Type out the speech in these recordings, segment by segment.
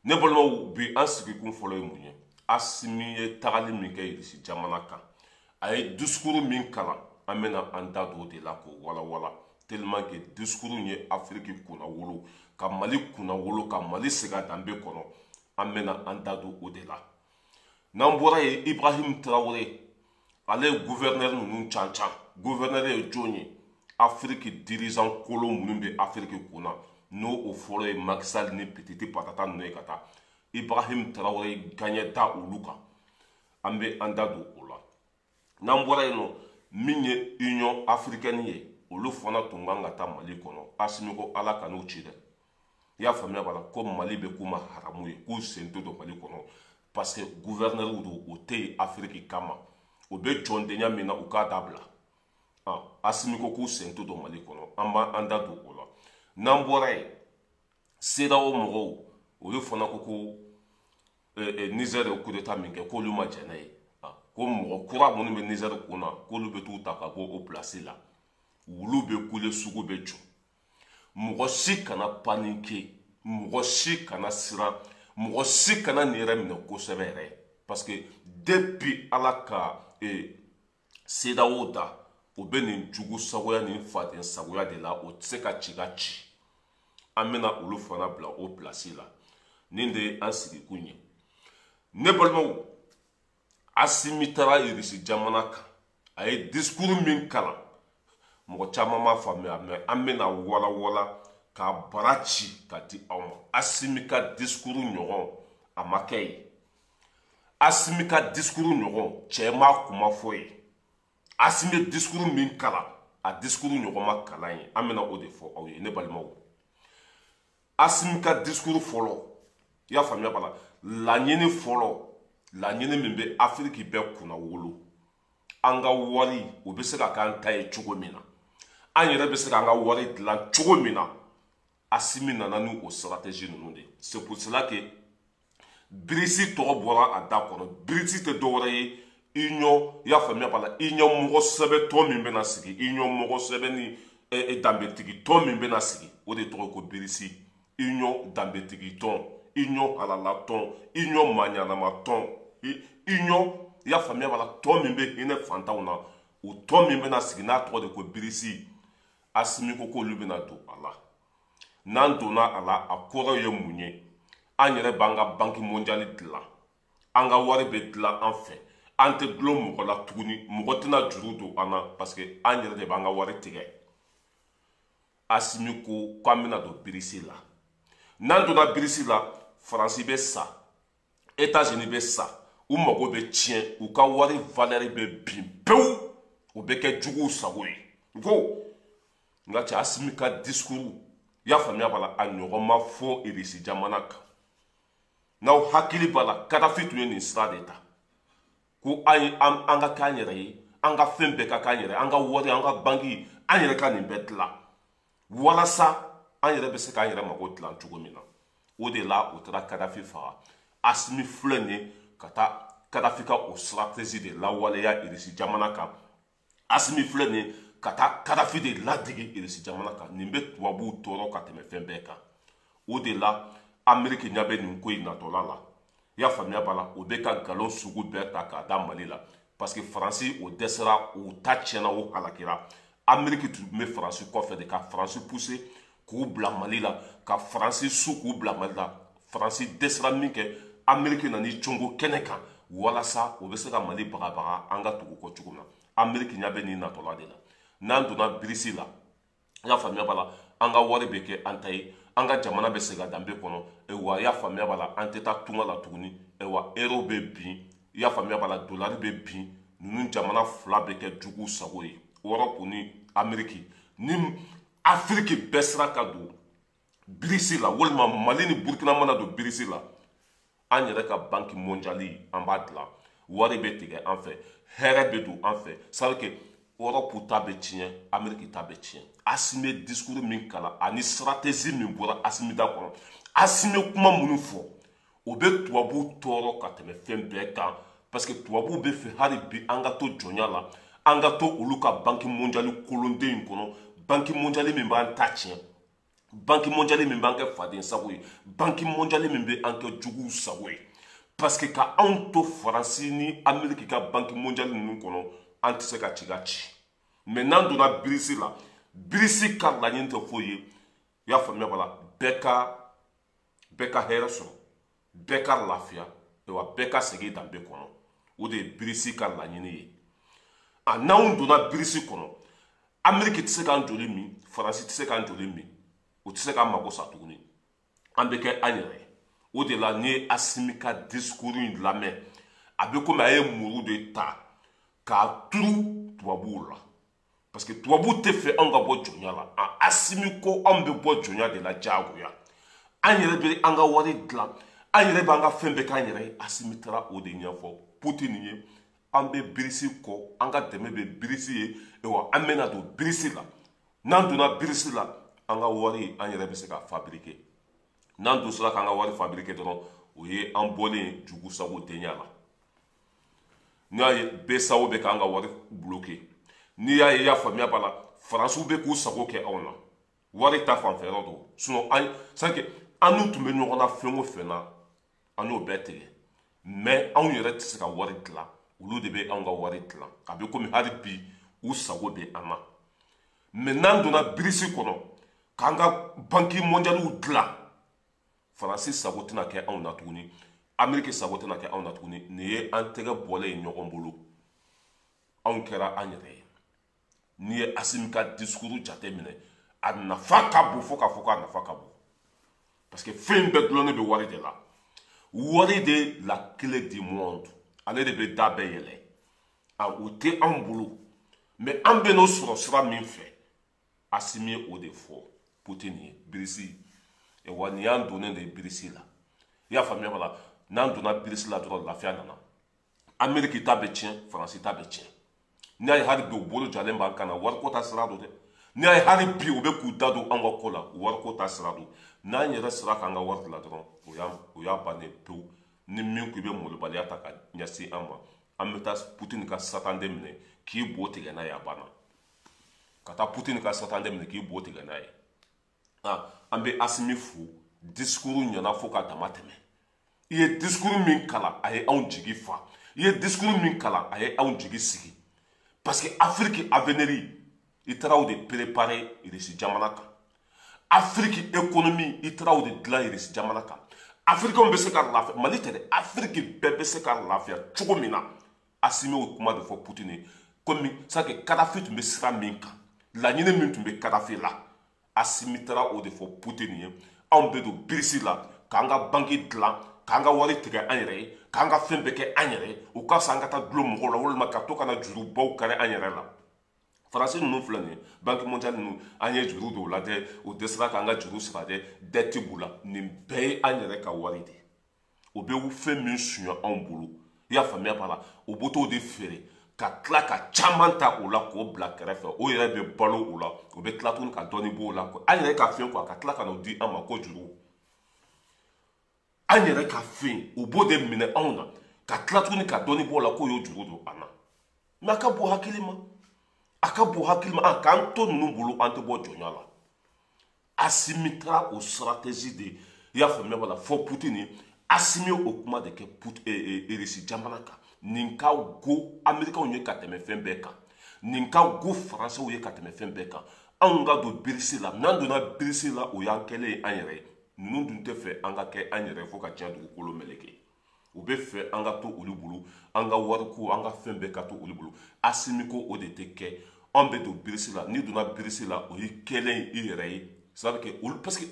Ne balimaw, bi an sigikun fɔlɔ ye mun ye? Asimi ye tagali min kɛ Irisi jamana kan, a ye discours min kalan, an bɛna an da don o de la k'o walawala, tellement que discours in ye Afiriki kunna wolo, ka Mali kunna wolo, ka Mali segin a danbe kɔnɔ. An bɛna an da don o de la. N'an bɔra yen, Ibrahim Traoré, ale ye gouverneur ninnu can can. Gouverneur ye jɔn ye? Afiriki dirigeant kolon minnu bɛ Afiriki kunna, n'o o fɔlɔ ye Macky Sall ni Petite Patata ninnu ye ka taa, Ibrahim Traoré gaɲɛ da olu kan. An bɛ an da don o la. N'an bɔra yen nɔ, min ye Union africaine ye, olu fana tun kan ka taa Mali kɔnɔ. Asimi ko Ala ka n'u ci dɛ. I y'a faamuya b'a la ko Mali bɛ k'u ma haramu ye, k'u sen tɛ don Mali kɔnɔ, parce que gouverneur don, o tɛ yen Afiriki kama, o bɛ jɔndenya min na, u k'a dabila. Asimi ko k'u sen tɛ don Mali kɔnɔ. An b'an da don o la. N'an bɔra yen, CEDEAO mɔgɔw, olu fana ko ko Niger ye coup d'état min kɛ, k'olu ma jɛn n'a ye, ko mɔgɔ kura minnu bɛ Niger kun na, k'olu bɛ t'u ta ka bɔ o place la. Wulu bɛ kule, sugu bɛ jɔ. Mɔgɔ si kana paniquer, mɔgɔ si kana siran, mɔgɔ si kana nin yɛrɛ minɛ kosɛbɛ yɛrɛ, parce que depuis Ala ka CEDEAO da, o bɛ nin jugu sagoya ni faden sagoya de la, o tɛ se ka ci ka ci. An bɛna olu fana bila o place la. Nin de ye an sigikun ye. Ne balimaw, Asimi taara Irisi jamana kan, a ye discours min kalan, mɔgɔ caman m'a faamuya, mais an bɛna walawala k'a bara ci ka di aw ma. Asimi ka discours ɲɔgɔn a ma kɛ ye. Asimi ka discours ɲɔgɔn, cɛ m'a kuma fɔ ye. Asimi ye discours min kalan, a discours ɲɔgɔn ma kalan ye. An bɛna o de fɔ aw ye. Ne balimaw, Asimi ka discours fɔlɔ, i y'a faamuya b'a la, laɲini fɔlɔ, laɲini min bɛ Afiriki bɛɛ kunna wolo, an ka wari o bɛ se ka k'an ta ye cogo min na, an yɛrɛ bɛ se k'an ka wari dilan cogo min na, Asimi nana ni o stratégie ninnu de. C'est pour cela que BRICS tɔgɔ bɔra a da kɔnɔ. BRICS tɛ dɔwɛrɛ ye, union, i y'a faamuya b'a la, union mɔgɔ sɛbɛ tɔn min bɛna sigi, union mɔgɔ sɛbɛ ni danbetigi tɔn min bɛna sigi, o de tɔgɔ ko BRICS. Union danbetigi tɔn, union halala tɔn, union maɲanama tɔn, union, i y'a faamuya b'a la, tɔn min bɛ hinɛ fantanw na, o tɔn min bɛna sigi, n'a tɔgɔ de ko BRICS. Asimi ko k'olu bɛna don a la. N'an donna a la, a kɔrɔ ye mun ye? An yɛrɛ b'an ka Banque mondiale dilan, an ka wari bɛ dilan an fɛ, an tɛ dulon mɔgɔ la tuguni, mɔgɔ tɛna juru don an na, parce que an yɛrɛ de b'an ka wari tigɛ. Asimi ko k'an bɛna don BRICS la. N'an donna BRICS la, Faransi bɛ sa, États-Unis bɛ sa, u mago bɛ tiɲɛ, u ka wari valeur bɛ bin pewu, u bɛ kɛ juguw sago ye. N ko nka cɛ, Asimi ka discours, i y'a faamuya b'a la, a ɲɔgɔn ma fɔ Irisi jamana kan. N'aw hakili b'a la, Kadafi tun ye nin sira de ta ko an ka k'an yɛrɛ ye, an ka fɛn bɛɛ ka k'an yɛrɛ, an ka wari, an ka banki, an yɛrɛ ka nin bɛɛ dilan, walasa an yɛrɛ bɛ se k'an yɛrɛ mago dilan cogo min na. O de la u taara Kadafi faga. Asimi filɛ nin ye ka taa Kadafi ka o stratégie de lawaleya Irisi jamana kan. Asimi filɛ nin ye ka taa Kadafi de ladege Irisi jamana kan. Nin bɛ tubabuw tɔɔrɔ ka tɛmɛ fɛn bɛɛ kan. O de la Ameriki ɲɛ bɛ nin ko in natɔla la, i y'a faamuya b'a la, o bɛ ka nkalon sugu bɛɛ ta k'a da Mali la, parce que Faransi o dɛsɛra, o ta tiɲɛna, o halakira. Ameriki tun bɛ Faransi kɔfɛ de ka Faransi pousser k'u bila Mali la, ka Faransi su k'u bila Mali la. Faransi dɛsɛra min kɛ, Ameriki nan'i congo kɛnɛ kan walasa o bɛ se ka Mali bagabaga, an ka tugu kɔ cogo min na. Ameriki ɲɛ bɛ nin natɔla de la. N'an donna BRICS la, i y'a faamuya b'a la, an ka wari bɛ kɛ an ta ye, an ka jamana bɛ segin a danbe kɔnɔ. Wa i y'a faamuya b'a la, an tɛ taa tunga la tuguni. Wa euro bɛ bin, i y'a faamuya b'a la, dolari bɛ bin. Ninnu jamana fila bɛ kɛ jugu sago ye, Europe ni Ameriki. Ni Afiriki bɛɛ sera ka don BRICS la, walima Mali ni Burukina mana don BRICS la, an yɛrɛ ka Banque mondiale an b'a dilan, wari bɛ tigɛ an fɛ, hɛrɛ bɛ don an fɛ. C'est à dire que Europe ta bɛ tiɲɛ, Ameriki ta bɛ tiɲɛ. Asimi ye discours min kalan ani stratégie min bɔra Asimi da kɔnɔ, Asimi ye kuma minnu fɔ, o bɛ tubabuw tɔɔrɔ ka tɛmɛ fɛn bɛɛ kan, parce que tubabuw bɛ fɛ hali bi an ka to jɔnya la, an ka to olu ka Banque mondiale kolonden in kɔnɔ, Banque mondiale min b'an ta tiɲɛ. Banque mondiale min b'an kɛ faden sago ye, Banque mondiale min bɛ an kɛ juguw sago ye, parce que ka anw to Faransi ni Amérique ka Banque mondiale ninnu kɔnɔ, an tɛ se ka ci ka ci. Mais n'an donna BRICS la, BRICS ka laɲini tɛ foyi ye, i y'a faamuya b'a la, bɛɛ ka hɛrɛ sɔrɔ, bɛɛ ka lafiya, wa bɛɛ ka segin danbe kɔnɔ. O de ye BRICS ka laɲini ye. A n'anw donna BRICS kɔnɔ, Amérique tɛ se k'an joli min, Faransi tɛ se k'an joli min, o tɛ se k'an mago sa tuguni, an bɛ kɛ an yɛrɛ ye. O de la, n'i ye Asimi ka discours in lamɛn, a bɛ komi a ye muru de ta k'a turu tubabuw la, parce que tubabuw tɛ fɛ anw ka bɔ jɔnya la. A Asimi ko anw bɛ bɔ jɔnya de la diyagoya, an yɛrɛ bɛ an ka wari dilan, an yɛrɛ b'an ka fɛn bɛɛ k'an yɛrɛ ye. Asimi taara o de ɲɛfɔ Poutine ye. An bɛ BRICS kɔ, an ka dɛmɛ bɛ BRICS ye, wa an bɛna don BRICS la. N'an donna BRICS la, an ka wari, an yɛrɛ bɛ se ka fabriquer. N'an dun sera k'an ka wari fabriquer dɔrɔn, o ye an bɔlen jugu sago denya la. N'i y'a ye BCEAO bɛ k'an ka wari bloquer, n'i y'a ye, i y'a faamuya b'a la, Faransiw bɛ k'u sago kɛ anw na wari ta fanfɛ yɔrɔ don. Sinon an, c'est que an n'u tun bɛ ɲɔgɔn na fɛn o fɛn na, an y'o bɛɛ tigɛ. Mais anw yɛrɛ tɛ se ka wari dilan, olu de bɛ anw ka wari dilan. A bɛ komi hali bi u sago bɛ an na. Mais n'an donna BRICS kɔnɔ k'an ka Banque mondialew dilan, Faransi sago tɛna kɛ anw na tuguni, Ameriki sago tɛna kɛ anw na tuguni. Nin ye an tɛgɛ bɔlen ye ɲɔgɔn bolo, anw kɛra an yɛrɛ ye. N'i ye Asimi ka discours jateminɛ, a nafa ka bon fo k'a fɔ k'a nafa ka bon, parce que fɛn bɛɛ dulonnen bɛ wari de la. Wari de la clé du monde, ale de bɛ da bɛɛ yɛlɛ. A o tɛ anw bolo, mais an bɛ n'o sɔrɔ sira min fɛ, Asimi ye o de fɔ Poutine ye. BRICS, wa nin y'an donnen de ye BRICS la, i y'a faamuya b'a la. N'an donna BRICS la dɔrɔn, lafiya nana. Ameriki ta bɛ tiɲɛ, Faransi ta bɛ tiɲɛ. N'i y'a ye hali bi u bolo jalen b'an kan na, wariko ta sira don dɛ. N'i y'a ye hali bi u bɛ k'u da don an ka ko la, wariko ta sira don. N'an yɛrɛ sera k'an ka wari dilan dɔrɔn, o y'a bannen pewu. Ni min ko i bɛ molobaliya ta ka ɲɛsin an ma, an bɛ taa Putini ka satanden minɛ k'i bo tigɛ n'a ye, a banna. Ka taa Putini ka satanden minɛ k'i bo tigɛ n'a ye. An bɛ Asimi fo, discours ɲɛna fo ka dama tɛmɛ. I ye discours min kalan, a ye anw jigi fa. I ye discours min kalan, a ye anw jigi sigi, parce que Afrique avenir, i taara o de préparer Irisi jamana kan. Afrique économie, i taara o de dilan Irisi jamana kan. Africain bɛ se ka lafiya, Mali tɛ dɛ, Afrique bɛɛ bɛ se ka lafiya cogo min na, Asimi y'o kuma de fɔ Poutine ye. Komi c'est que Kadafi tun bɛ sira min kan, laɲini min tun bɛ Kadafi la, Asimi taara o de fɔ Poutine ye. Anw bɛ don BRICS la k'an ka banque dilan, k'an ka wari tigɛ an yɛrɛ ye, k'an ka fɛn bɛɛ kɛ an yɛrɛ ye, o ka fisa an ka taa dulon mɔgɔw la walima ka to ka na jurubaw kari an yɛrɛ la. Faransi ninnu filɛ nin ye, Banque mondiale ninnu, an ye juru don o la dɛ, o dɛsɛra k'an ka juru sara dɛ, dette b'u la. Nin bɛɛ ye an yɛrɛ ka wari de ye. O bɛ fɛn min suɲɛ anw bolo, i y'a faamuya b'a la, o bɛ t'o de feere ka tila ka caman ta o la k'o bila kɛrɛfɛ. O yɛrɛ bɛ balo o la, o bɛ tila tuguni ka dɔɔni b'o la, an yɛrɛ ka fɛn quoi, ka tila ka n'o di an ma ko juru. An yɛrɛ ka fɛn, o b'o de minɛ anw na ka tila tuguni ka dɔɔni b'o la k'o y'o juru don an na. Mais a ka bon hakili ma, a ka bon hakili ma, an k'an to ninnu bolo, an tɛ bɔ jɔnya la. Asimi taara o stratégie de, i y'a faamuya b'a la, fɔ Poutine. Asimi o kuma de kɛ Irisi jamana kan. Nin ka go Américains ye ka tɛmɛ fɛn bɛɛ kan, nin ka go Faransɛw ye ka tɛmɛ fɛn bɛɛ kan. Anw ka don BRICS la, n'an donna BRICS la, o y'an kɛlen ye an yɛrɛ ye. Ninnu dun tɛ fɛ an ka kɛ an yɛrɛ fo ka diɲɛ dugukolo meleke. U bɛ fɛ an ka to olu bolo, an ka wariko, an ka fɛn bɛɛ ka to olu bolo. Asimi ko o de tɛ kɛ, anw bɛ don BRICS la. N'i donna BRICS la, o y'i kɛlen i yɛrɛ ye. C'est à dire que olu, parce que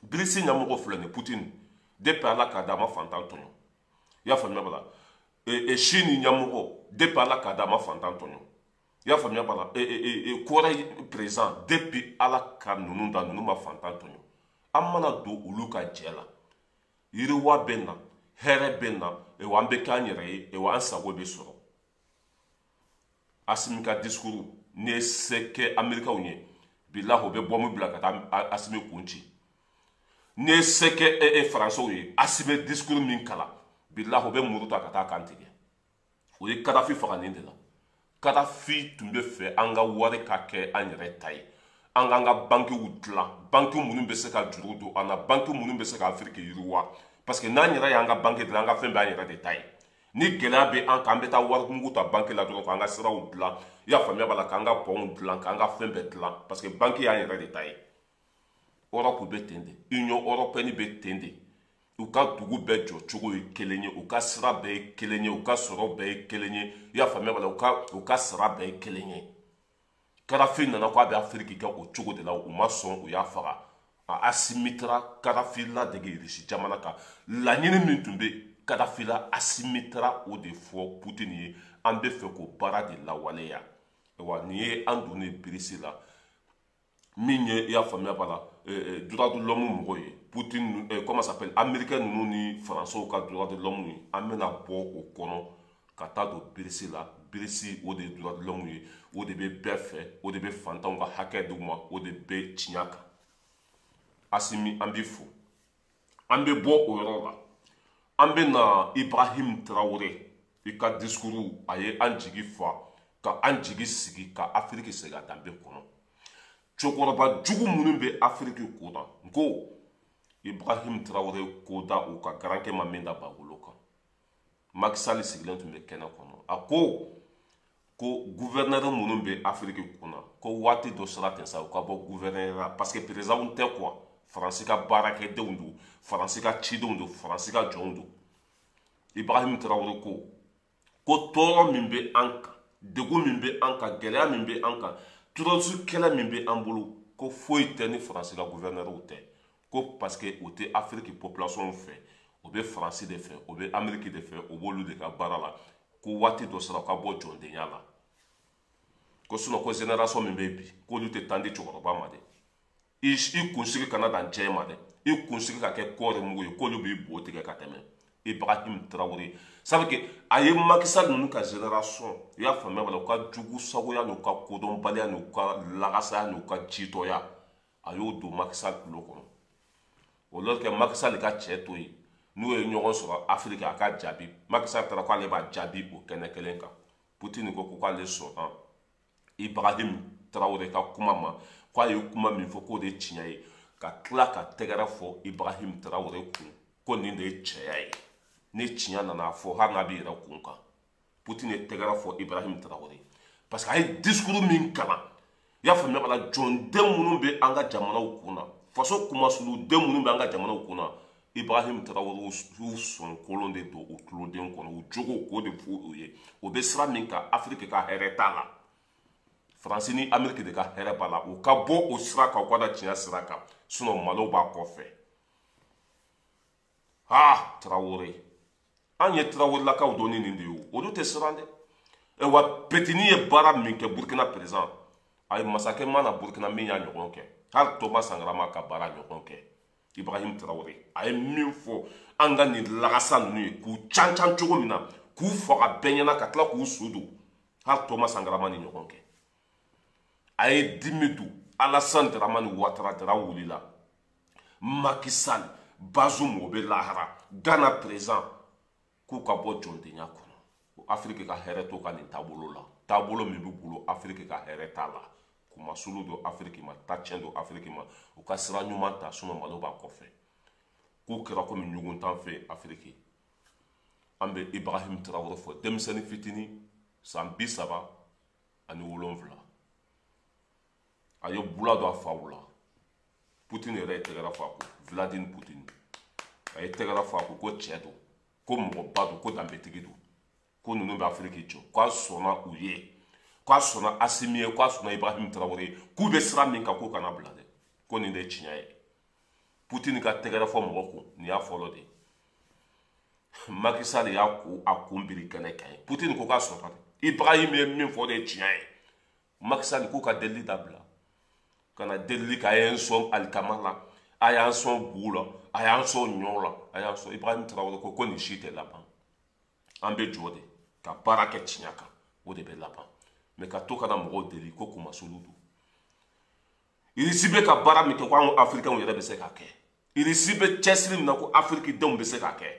BRICS ɲɛmɔgɔ filɛ nin ye, Poutine, depuis Ala k'a da, a ma fantan tɔɲɔ, i y'a faamuya b'a la. Chine ɲɛmɔgɔ, depuis Ala k'a da, a ma fantan tɔɲɔ, i y'a faamuya b'a la. Corée président, depuis Ala ka ninnu da, ninnu ma fantan tɔɲɔ. An mana don olu ka jɛ la, yiriwa bɛ na, hɛrɛ bɛ na, wa an bɛ k'an yɛrɛ ye, wa an sago bɛ sɔrɔ. Asimi ka discours, n'i ye se kɛ Américains ye, bilahi o bɛ bɔmu bila ka taa Asimi kun ci. N'i ye se kɛ Faransɛw ye, Asimi discours min kalan, bilahi o bɛ muru ta ka taa kan tigɛ. O ye Kadafi faga nin de la. Kadafi tun bɛ fɛ an ka wari ka kɛ an yɛrɛ ta ye. An k'an ka bankiw dilan, banki minnu bɛ se ka juru don an na, banki minnu bɛ se ka Afiriki yiriwa, parce que n'an yɛrɛ y'an ka banki dilan, an ka fɛn bɛɛ an yɛrɛ de ta ye. Ni gɛlɛya bɛ an kan, an bɛ taa warimugu ta banki la dɔrɔn k'an ka siraw dilan, i y'a faamuya b'a la, k'an ka pɔnw dilan, k'an ka fɛn bɛɛ dilan, parce que banki y'an yɛrɛ de ta ye. Europe bɛ ten de, Union européenne bɛ ten de. U ka dugu bɛɛ jɔcogo ye kelen ye, u ka sira bɛɛ ye kelen ye, u ka sɔrɔ bɛɛ ye kelen ye, i y'a faamuya b'a la, u ka sara bɛɛ ye kelen ye. Kadafi nana ko a bɛ Afiriki kɛ o cogo de la, u ma sɔn, u y'a faga. A Asimi taara Kadafi ladege Irisi jamana kan. Laɲini min tun bɛ Kadafi la, Asimi taara o de fɔ Putini ye. An bɛ fɛ k'o baara de lawaleya. Wa nin ye an donnen BRICS la min ye, i y'a faamuya b'a la, droit de l'homme mɔgɔw ye, Poutine, comment s'appelle, américain ninnu ni français ka droit de l'homme ye, an bɛna bɔ o kɔnɔ ka taa don BRICS la. BRICS, o de ye droit de l'homme ye, o de bɛ bɛɛ fɛ, o de bɛ fantanw ka hakɛ d'u ma, o de bɛ tiɲɛ kan. Asimi, an b'i fo. An bɛ bɔ o yɔrɔ la, an bɛ na Ibrahim Traoré. I ka discours, a ye an jigi fa, ka an jigi sigi, ka Afiriki segin a danbe kɔnɔ. Cɛkɔrɔba jugu minnu bɛ Afiriki kun na, n ko Ibrahim Traoré ko da u ka garankɛ ma min da bagolo kan. Macky Sall sigilen tun bɛ kɛnɛ kɔnɔ, a ko ko gouverneur minnu bɛ Afiriki kun na, ko waati dɔ sera ten sa, u ka bɔ gouverneur la, parce que président tɛ quoi, Faransi ka baarakɛdenw don, Faransi ka cidenw don, Faransi ka jɔnw don. Ibrahim Traoré ko ko tɔɔrɔ min bɛ an kan, degun min bɛ an kan, gɛlɛya min bɛ an kan, terroriste kɛlɛ min bɛ an bolo, ko foyi tɛ ni Faransi ka gouverneur tɛ, ko parce que o tɛ Afiriki population fɛ, o bɛ Faransi de fɛ, o bɛ Amérique de fɛ, o b'olu de ka baara la. Ko waati dɔ sera, u ka bɔ jɔndenya la, ko sinon ko génération min bɛ bi, k'olu tɛ tan di cɛkɔrɔba ma dɛ. I kunsigi kana dan jɛ ma dɛ, i kunsigi ka kɛ kɔɔri mugu ye, k'olu b'i bo tigɛ ka tɛmɛ. Ibrahim Traoré, ça veut que a ye Macky Sall ninnu ka génération, i y'a faamuya b'a la, u ka jugu sagoya n'u ka kodɔnbaliya n'u ka lagasaya n'u ka jitɔya, a y'o don Macky Sall tulo kɔnɔ. O lors que Macky Sall ka cɛ to yen, n'u ye ɲɔgɔn sɔrɔ Afiriki, a ka jaabi, Macky Sall taara k'ale b'a jaabi o kɛnɛ kelen kan. Poutine ko k'ale sɔnna Ibrahim Traoré ka kuma ma, k'a ye kuma min fɔ, k'o de ye tiɲɛ ye, ka tila ka tɛgɛrɛ fɔ Ibrahim Traoré kun, ko nin de ye cɛya ye, ni tiɲɛ nana fɔ, hali n'a b'i yɛrɛ kun kan. Poutine ye tɛgɛrɛ fɔ Ibrahim Traoré parce que a ye discours min kalan, i y'a faamuya b'a la, jɔnden minnu bɛ an ka jamanaw kun na, faso kumasuluden minnu bɛ an ka jamanaw kun na, Ibrahim Traoré y'u sɔn kolon de don u tuloden kɔnɔ, u jogo k'o de fɔ u ye. O bɛ sira min kan, Afiriki ka hɛrɛ t'a la, Faransi ni Ameriki de ka hɛrɛ b'a la. U ka bɔ o sira kan, u ka da tiɲɛ sira kan, sinon malo b'a kɔfɛ. Ha Traoré, an ye Traorélakaw dɔn ni nin de ye, o olu tɛ siran dɛ. Wa petini ye baara min kɛ Burkina président, a ye masakɛ mana Burkina min y'a ɲɔgɔn kɛ, hali Thomas Sankara ma ka baara ɲɔgɔn kɛ. Ibrahim Traoré, a ye min fɔ an ka nin lagasa ninnu ye, k'u can can cogo min na, k'u faga bɛɛ ɲɛna, ka tila k'u su don, hali Thomas Sankara ma nin ɲɔgɔn kɛ. A ye dimi don Alassane Dramane Ouattara dara wulila, Macky Sall, Bazoum, o bɛ lahara, Ghana président, k'u ka bɔ jɔndenya kɔnɔ. Afiriki ka hɛrɛ to ka nin taabolo la, taabolo min b'u bolo, Afiriki ka hɛrɛ t'a la. Kumasulu don Afiriki ma, tacɛn don Afiriki ma. U ka sira ɲuman ta, sinon malo b'a kɔfɛ. K'u kɛra komi ɲugun t'an fɛ Afiriki. An bɛ Ibrahim Traoré fɔ, denmisɛnnin fitinin, san 37, a ye bula don a faw la. Poutine yɛrɛ ye tɛgɛrɛ fɔ a ko, Vladimir Poutine, a ye tɛgɛrɛ fɔ a ko, ko cɛ don, ko mɔgɔba don, ko danbetigi don, ko ninnu bɛ Afiriki jɔ, k'a sɔnna u ye, k'a sɔnna Asimi ye, k'a sɔnna Ibrahim Traoré ye, k'u bɛ sira min kan, k'u kana bila dɛ, ko nin de ye tiɲɛ ye. Poutine ka tɛgɛrɛ fɔ mɔgɔ kun, nin y'a fɔlɔ de ye. Macky Sall y'a ko a kun biri kɛnɛ kan ye. Poutine ko k'a sɔnna dɛ, Ibrahim ye min fɔ, o de ye tiɲɛ ye. Macky Sall k'u ka delili dabila, ka na delili kɛ, a ye n sɔn alikama la, a y'an sɔn bu la, a y'an sɔn ɲɔ la, a y'an sɔn. Ibrahim Traoré ko ko nin si tɛ laban, an bɛ jɔ de ka baara kɛ tiɲɛ kan, o de bɛ laban. Mɛ ka to ka na mɔgɔw deli ko kumasulu don. Irisi bɛ ka baara min kɛ, ko anw Afirikɛnw yɛrɛ bɛ se k'a kɛ. Irisi bɛ cɛsiri min na, ko Afiriki denw bɛ se k'a kɛ.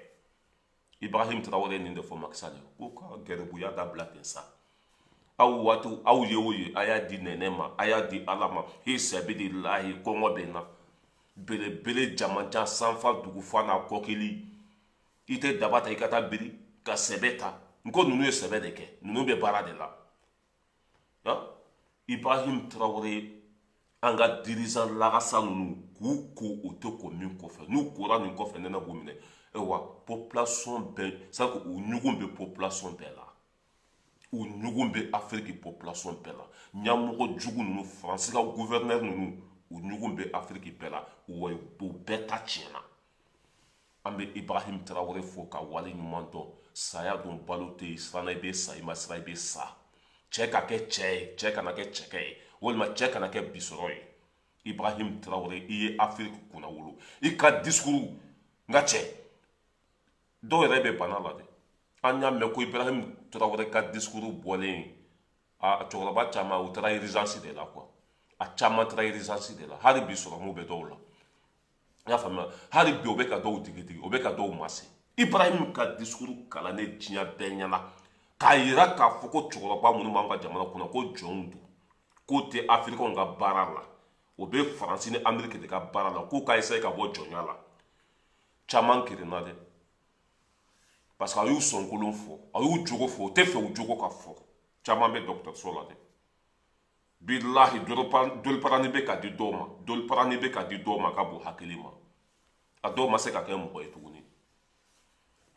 Ibrahim Traoré ye nin de fɔ Macky Sall ye, ko ka gɛribuya dabila ten sa. Aw waati aw ye o ye, a y'a di nɛnɛ ma, a y'a di Ala ma. Hi sɛbidilahi, kɔngɔ bɛ n na. Belebele jamanjan sanfa dugufa n'a kɔkili. I tɛ daba ta i ka taa biri ka sɛbɛ ta. N ko ninnu ye sɛbɛ de kɛ, ninnu bɛ baara de la. Ibrahim Traoré, an ka dirigeant lagasa ninnu k'u ko o tɛ ko min kɔfɛ, n'u kora nin kɔfɛ nɛnɛ b'u minɛ. Ayiwa, population bɛɛ, c'est u ɲugun bɛ population bɛɛ la, u ɲugun bɛ Afiriki population bɛɛ la. Ɲɛmɔgɔ jugu ninnu, Faransi ka gouverneur ninnu, u ɲugun bɛ Afiriki bɛɛ la, wa u bɛɛ ta tiɲɛna. An bɛ Ibrahim Traoré fo ka wale ɲuman dɔn. Saya don, balo tɛ yen, siranna i bɛ sa, i ma siran i bɛ sa. Cɛ ka kɛ cɛ ye, cɛ kana kɛ cɛkɛ ye, walima cɛ kana kɛ bisɔrɔ ye. Ibrahim Traoré, i ye Afiriki kunna wolo. I ka discours, n ka cɛ, dɔw yɛrɛ bɛ bana la dɛ. An y'a mɛn ko Ibrahim Traoré ka discours bɔlen, a cɛkɔrɔba caman u taara urgence de la quoi. A caman taara urgence de la. Hali bi sɔrɔmu bɛ dɔw la, i y'a faamuya? Hali bi o bɛ ka dɔw digi digi, o bɛ ka dɔw mase. Ibrahim ka discours kalannen diɲɛ bɛɛ ɲɛna k'a yira k'a fɔ ko cɛkɔrɔba minnu b'an ka jamana kunna, ko jɔnw don, k'o tɛ Afirikɛnw ka baara la, o bɛ Faransi ni Ameriki de ka baara la, k'u ka essayer ka bɔ jɔnya la. Caman kirinna dɛ, parce que a y'u sɔnkolon fɔ, a y'u jogo fɔ, o tɛ fɛ u jogo ka fɔ. Caman bɛ dɔgɔtɔrɔso la dɛ. Bilahi, doliparani bɛ ka di dɔw ma, doliparani bɛ ka di dɔw ma ka bon hakili ma. A dɔw ma se ka kɛ mɔgɔ ye tuguni,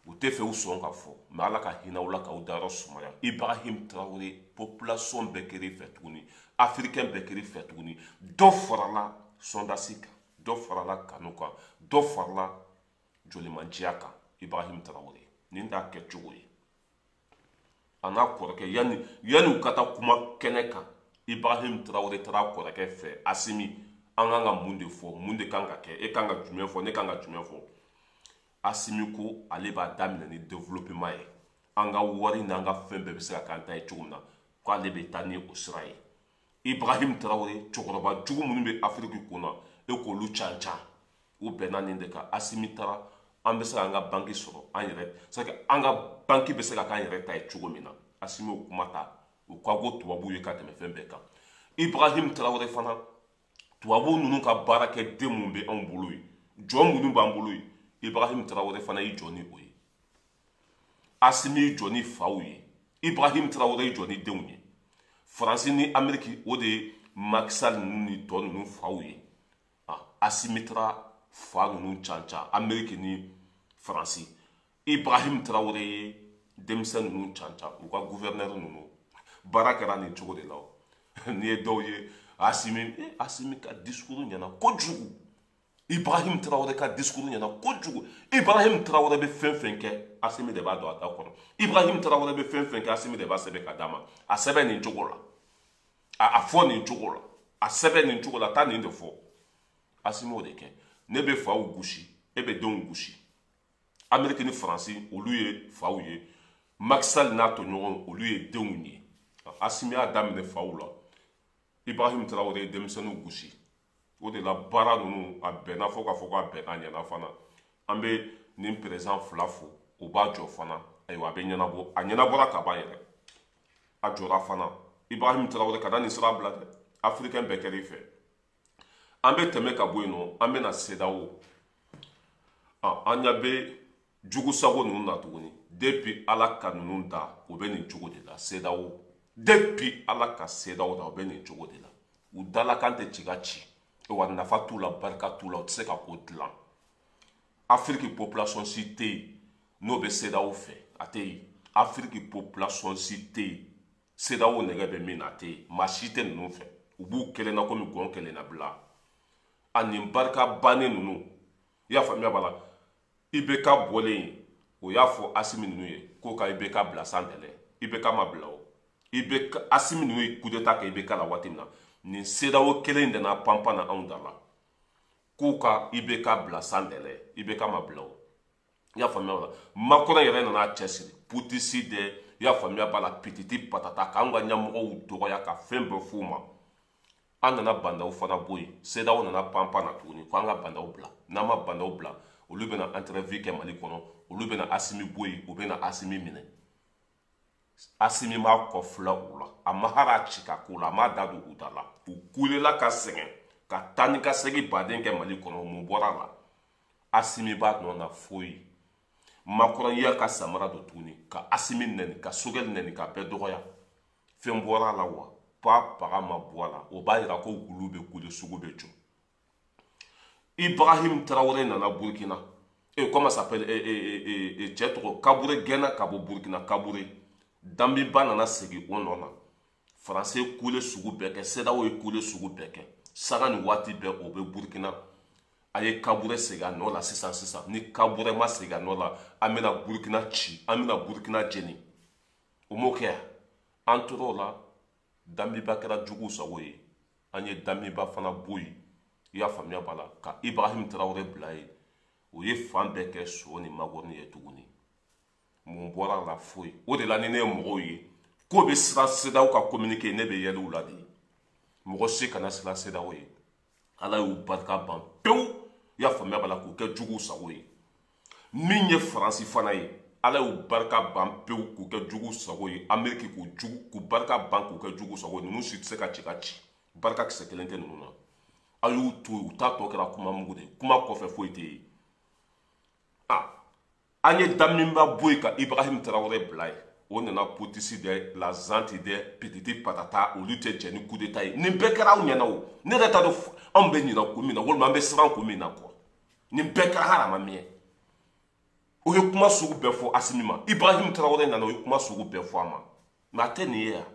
u tɛ fɛ u sɔn ka fɔ. Mɛ Ala ka hinɛ u la k'aw dayɔrɔ sumaya. Ibrahim Traoré, population bɛɛ kɛr'i fɛ tuguni, africain bɛɛ kɛr'i fɛ tuguni. Dɔ farala sondage kan, dɔ farala kanu kan, dɔ farala jolimanjiya kan. Ibrahim Traoré, nin t'a kɛcogo ye. A n'a kɔrɔkɛ, yanni u ka taa kuma kɛnɛ kan, Ibrahim Traoré taara kɔrɔkɛ fɛ: Asimi, an kan ka mun de fɔ? Mun de kan ka kɛ? E kan ka jumɛn fɔ? Ne kan ka jumɛn fɔ? Asimi ko ale b'a daminɛ ni développement ye. An ka wari n'an ka fɛn bɛɛ bɛ se ka k'an ta ye cogo min na, k'ale bɛ taa ni o sira ye. Ibrahim Traoré, cɛkɔrɔba jugu minnu bɛ Afiriki kun na, e k'olu can can, u bɛnna nin de kan. Asimi taara, an bɛ se k'an ka banki sɔrɔ an yɛrɛ, c'est que an ka banki bɛ se ka k'an yɛrɛ ta ye cogo min na. Asimi o kuma ta, u ka ko tubabuw ye ka tɛmɛ fɛn bɛɛ kan. Ibrahim Traoré fana, tubabu ninnu ka baarakɛden mun bɛ anw bolo yen, jɔn minnu b'an bolo yen, Ibrahim Traoré fana y'i jɔ ni o ye. Asimi y'i jɔ ni faw ye, Ibrahim Traoré y'i jɔ ni denw ye. Faransi ni Ameriki, o de ye Macky Sall ninnu ni tɔ ninnu faw ye. Asimi taara fa ninnu can can, Ameriki ni Faransi. Ibrahim Traoré ye denmisɛn ninnu can can, u ka gouverneur ninnu. Baara kɛra nin cogo de la. O n'i ye dɔw ye, Asimi, Asimi ka discours ɲɛna kojugu. Ibrahim Traoré ka discours ɲɛna kojugu. Ibrahim Traoré bɛ fɛn fɛn kɛ, Asimi de b'a dɔn a da kɔnɔ. Ibrahim Traoré bɛ fɛn fɛn kɛ, Asimi de b'a sɛbɛn ka d'a ma. A sɛbɛn nin cogo la, a fɔ nin cogo la, a sɛbɛn nin cogo la, taa nin de fɔ. Asimi o de kɛ. Ne bɛ faw gosi, e bɛ denw gosi. Ameriki ni Faransi, olu ye faw ye. Macky Sall n'a tɔɲɔgɔn, olu ye denw ye. Asimi y'a daminɛ faw la, Ibrahim Traoré ye denmisɛnninw gosi. O de la baara ninnu a bɛnna fo k'a fɔ k'a bɛnna, ɲɛna fana. An bɛ nin président fila fo, o b'a jɔ fana. Ayiwa, a bɛ ɲɛnabɔ, a ɲɛnabɔra ka ban yɛrɛ, a jɔra fana. Ibrahim Traoré, ka da nin sira bila dɛ, africain bɛɛ kɛr'i fɛ. An bɛ tɛmɛ ka bɔ yen nɔ, an bɛ na CEDEAO. An ɲɛ bɛ jugusago ninnu na tuguni. Depuis Ala ka ninnu da, o bɛ nin cogo de la. CEDEAO, depuis Ala ka CEDEAO da, o bɛ nin cogo de la. U dalakan tɛ ci ka ci wa, nafa t'u la, barika t'u la, u tɛ se ka ko dilan. Afiriki population si tɛ yen n'o bɛ CEDEAO fɛ, a tɛ yen. Afiriki population si tɛ yen CEDEAO nɛgɛ bɛ min na, a tɛ yen. Maa si tɛ ninnu fɛ, u b'u kelen na komi gɔn kelen na bila. A nin barika bannen ninnu, i y'a faamuya b'a la. IBK bɔlen, o y'a fɔ Asimi ninnu ye k'o ka IBK bila sans délai. IBK ma bila o. IBK, Asimi ninnu ye coup d'état kɛ IBK la waati min na, nin CEDEAO kelen in de na panpan na anw da la k'u ka IBK bila sans délai. IBK ma bila o, i y'a faamuya b'a la. Macron yɛrɛ nana cɛsiri putschiste de, i y'a faamuya b'a la, pititi patata k'an ka ɲɛmɔgɔw dɔgɔya ka fɛn bɛɛ f'u ma. An nana bandaw fana bɔ yen. CEDEAO nana panpan na tuguni ko an ka bandaw bila. N'an ma bandaw bila, olu bɛna entrevue kɛ Mali kɔnɔ, olu bɛna Asimi bɔ yen, u bɛna Asimi minɛ. Asimi m'a kɔ fila u la, a ma hali a ci ka k'u la, a m'a da don u da la. U kulela ka sɛgɛn ka taa ni ka segin baden kɛ Mali kɔnɔ. Mun bɔra la? Asimi b'a nɔ na foyi. Macron y'a ka samara don tuguni ka Asimi nɛni, ka Sogɛli nɛni, ka bɛɛ dɔgɔya. Fɛn bɔra la wa? Pa paga ma bɔ a la. O b'a yira ko wulu bɛ kule, sugu bɛ jɔ. Ibrahim Traoré nana Burkina. Et comment s'appelle, cɛ tɔgɔ Kabure gɛnna ka bɔ Burkina. Kabure Damiba nana segin o nɔ na. Faransi ye kule sugu bɛɛ kɛ, CEDEAO ye kule sugu bɛɛ kɛ, sanga ni waati bɛɛ o bɛ Burkina. A ye Kabure segin a nɔ la sisan sisan. Ni Kabure ma segin a nɔ la, an bɛna Burkina ci, an bɛna Burkina jeni. O m'o kɛ yan. An tor'o la, Damiba kɛra jugu sago ye. An ye Damiba fana bɔ yen, i y'a faamuya b'a la, ka Ibrahim Traoré bila yen. O ye fan bɛɛ kɛ so ni magɔrɔni ye tuguni. Mun bɔra la? Foyi. O de la ni ne ye mɔgɔw ye k'o bɛ siran CEDEAO ka communiqué, ne bɛ yɛlɛ u la de. Mɔgɔ si kana siran CEDEAO ye. Ala y'u barika ban pewu, i y'a faamuya b'a la, k'u kɛ juguw sago ye. Min ye Faransi fana ye, Ala y'u barika ban pewu k'u kɛ juguw sago ye. Ameriki k'u jugu, k'u barika ban k'u kɛ juguw sago ye. Ninnu si tɛ se ka ci ka ci, barika kisɛ kelen tɛ ninnu na. A y'u to yen, u t'a tɔ kɛra kuma mugu de ye, kuma kɔfɛ foyi tɛ yen. An ye Damiba bɔ yen ka Ibrahim Traoré bila yen. O nana potisi dɛ, la junte dɛ, petiti patata, olu tɛ jɛ ni coup d'état ye. Nin bɛɛ kɛra aw ɲɛna o. Ne yɛrɛ t'a dɔn anw bɛ ɲinɛ kun min na, walima an bɛ siran kun min na kɔ. Nin bɛɛ kɛra hali a ma mɛn. O ye kuma sugu bɛɛ fɔ Asimi ma. Ibrahim Traoré nana, o ye kuma sugu bɛɛ fɔ a ma. Mais a tɛ nin ye yan.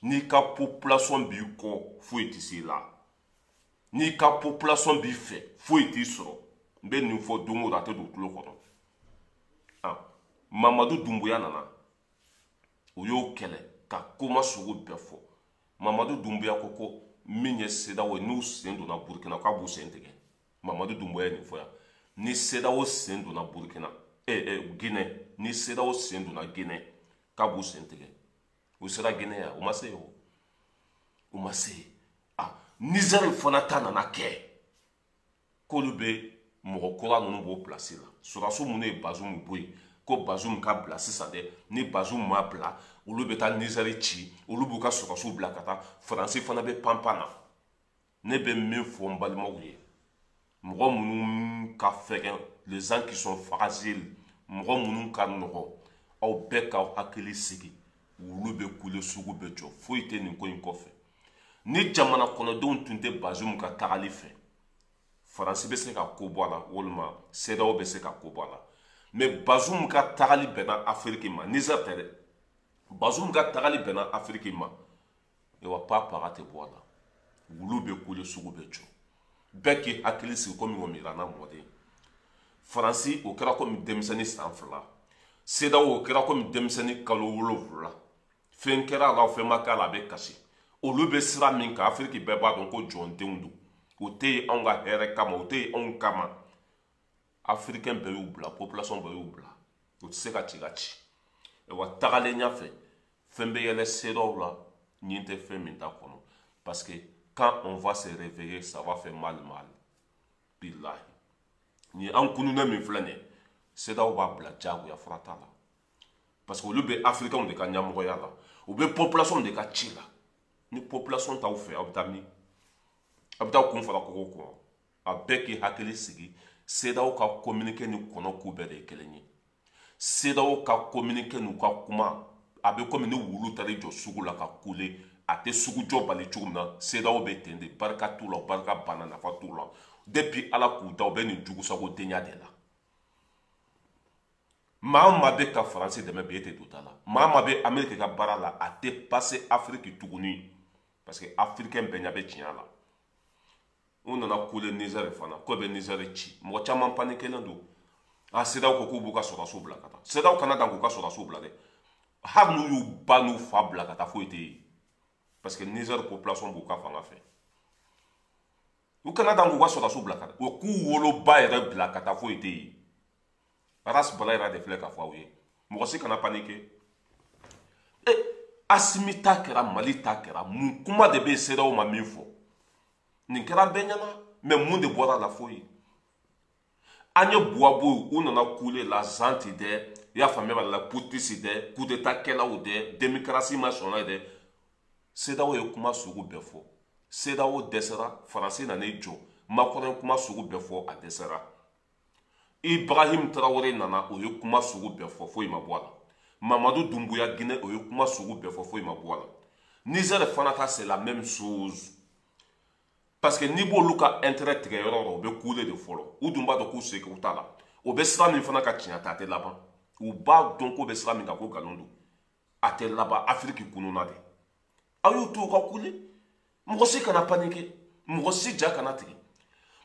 N'i ka population b'i kɔ, foyi tɛ se i la. N'i ka population b'i fɛ, foyi t'i sɔrɔ. N bɛ nin fɔ don o don, a tɛ don tulo kɔnɔ. Mamadu Dumbuya nana, o y'o kɛlɛ ka kuma sugu bɛɛ fɔ. Mamadu Dumbuya ko ko min ye CEDEAO ye, n'u sen donna Burukina, k'a b'u sen tigɛ. Mamadu Dumbuya ye nin fɔ yan. Ni CEDEAO sen donna Burukina, Guinée, ni CEDEAO sen donna Guinée, k'a b'u sen tigɛ. U sera Guinée yan, u ma se o, u ma se. Niger fana ta nana kɛ k'olu bɛ mɔgɔ kura ninnu b'o place la. Sɔrɔdasiw minnu ye Bazoum bɔ yen, ko Bazoum ka bila sisan dɛ. Ni Bazoum ma bila, olu bɛ taa Niger ci, olu b'u ka sɔrɔdasiw bila ka taa. Faransi fana bɛ panpan na. Ne bɛ min fɔ n balimaw ye, mɔgɔ minnu ka fɛgɛn, les gens qui sont fragiles, mɔgɔ minnu ka nɔgɔ, aw bɛɛ k'aw hakili sigi. Wulu bɛ kule, sugu bɛ jɔ, foyi tɛ nin ko in kɔfɛ. Ni jamana kɔnɔdenw tun tɛ Bazoum ka tagali fɛ, Faransi bɛ se ka ko bɔ a la, walima CEDEAO bɛ se ka ko bɔ a la. Mais Bazoum ka tagali bɛnna Afiriki ma, Niger tɛ dɛ. Bazoum ka tagali bɛnna Afiriki ma, wa pa paga tɛ bɔ a la. Wulu bɛ kule, sugu bɛ jɔ. Bɛɛ k'i hakili sigi komi ŋɔmirana mɔden. Faransi o kɛra komi denmisɛnnin san 2, CEDEAO o kɛra komi denmisɛnnin kalo 7. Fɛn kɛra a la, fɛn ma k'a la, a bɛ kasi. Olu bɛ sira min kan, Afiriki bɛɛ b'a dɔn ko jɔndenw don. O tɛ yen anw ka hɛrɛ kama, o tɛ yen anw kama. Africain bɛɛ y'u bila, population bɛɛ y'u bila, o tɛ se ka ci ka ci. Wa tagalen ɲɛfɛ, fɛn bɛ yɛlɛ CEDEAO la, ɲin tɛ fɛn min t'a kɔnɔ, parce que quand on va se réveiller, ça va faire mal mal, bilahi. Nin an kununnen min filɛ nin ye, CEDEAO b'a bila diyagoya, fura t'a la, parce que olu bɛ africain de ka ɲɛmɔgɔya la, u bɛ population de ka ci la. Ni population t'aw fɛ, aw bɛ taa min? A bɛ taa kun fara kogo kɔnɔ. A bɛɛ k'i hakili sigi. CEDEAO ka communiqué ni kɔnɔ ko bɛɛ de ye kelen ye. CEDEAO ka communiqué n'u ka kuma, a bɛ komi ni wulu taara i jɔ sugu la ka kule, a tɛ sugu jɔ bali cogo min na, CEDEAO bɛ ten de. Barika t'u la, barika banna, nafa t'u la. Depuis Ala k'u da, u bɛ nin jugusagodenya de la. Maa o maa bɛ ka Faransi dɛmɛ bi, e tɛ don da la. Maa o maa bɛ Ameriki ka baara la, a tɛ passer Afiriki tuguni, parce que africain bɛɛ ɲɛ bɛ tiɲɛ la. U nana kule Niger fana k'o bɛ Niger ci. Mɔgɔ caman panikelen don. A CEDEAO ko k'u b'u ka sɔrɔdasiw bila ka taa. CEDEAO kana dan k'u ka sɔrɔdasiw bila dɛ, hali n'u y'u ba n'u fa bila ka taa, foyi tɛ yen, parce que Niger population b'u ka fanga fɛ. U kana dan k'u ka sɔrɔdasiw bila ka taa, u k'u woloba yɛrɛ bila ka taa, foyi tɛ yen. Ras Bala yɛrɛ de filɛ k'a fɔ aw ye, mɔgɔ si kana paniquer. E Asimi ta kɛra, Mali ta kɛra, mun kuma de bɛ yen CEDEAO ma min fɔ? Nin kɛra bɛɛ ɲɛna, mais mun de bɔra la? Foyi. An ye Buwa bɔ yen, u nana kule la junte dɛ. I y'a faamuya b'a la, putschiste dɛ, coup d'état kɛlaw dɛ, démocratie ma sɔnna dɛ. CEDEAO ye kuma sugu bɛɛ fɔ, CEDEAO dɛsɛra. Faransi nan'i jɔ, Macron ye kuma sugu bɛɛ fɔ, a dɛsɛra. Ibrahim Traoré nana, o ye kuma sugu bɛɛ fɔ, foyi ma bɔ a la. Mamadu Doumbouya, Guinée, o ye kuma sugu bɛɛ fɔ, foyi ma bɔ a la. Niger fana ta, c'est la même chose, parce que n'i b'olu ka intérêt tigɛ yɔrɔ o yɔrɔ, u bɛ kule de fɔlɔ. U dun b'a dɔn k'u seko t'a la. O bɛ sira min fana ka tiɲɛ ta, a tɛ laban. U b'a dɔn k'o bɛ sira min kan, ko nkalon don, a tɛ laban. Afiriki kununa de, aw y'u to u ka kule. Mɔgɔ si kana paniquer, mɔgɔ si ja kana tigɛ.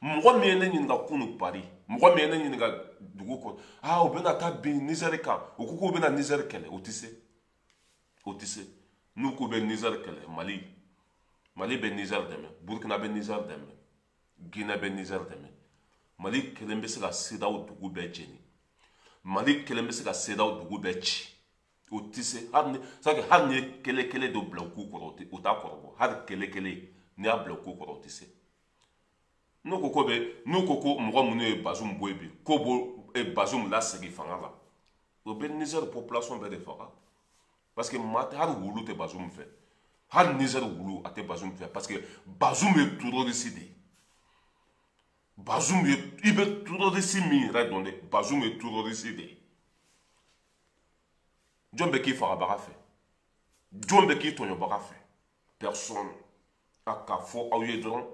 Mɔgɔ min ye ne ɲininka kunu Paris, mɔgɔ min ye ne ɲininka dugu kɔnɔ, aa, u bɛna taa bin Niger kan, u ko k'u bɛna Niger kɛlɛ, o tɛ se, o tɛ se. N'u k'u bɛ Niger kɛlɛ, Mali bɛ Niger dɛmɛ, Burukina bɛ Niger dɛmɛ, Guinée bɛ Niger dɛmɛ. Mali kelen bɛ se ka CEDEAO dugu bɛɛ jeni? Mali kelen bɛ se ka CEDEAO dugu bɛɛ ci? O tɛ se. Hali ni c'est hali ni ye kelen kelen dɔ bila u k'u kɔrɔ, o t'a kɔrɔbɔ. Hali kelen kelen n'i y'a bila u k'u kɔrɔ, o tɛ se. N'u ko ko bɛ, n'u ko ko mɔgɔ minnu ye Bazoum bɔ yen bi, k'o b'o Bazoum lasegin fanga la, o bɛ Niger population bɛɛ de faga, parce que maa tɛ, hali wulu tɛ Bazoum fɛ. Hali Niger wulu, a tɛ Bazoum fɛ, parce que Bazoum ye terroriste de ye. Bazoum ye, i bɛ terroriste min yɛrɛ dɔn dɛ, Bazoum ye terroriste de ye. Jɔn bɛ k'i fagabaga fɛ? Jɔn bɛ k'i tɔɲɔbaga fɛ? Personne. A ka fɔ aw ye dɔrɔn,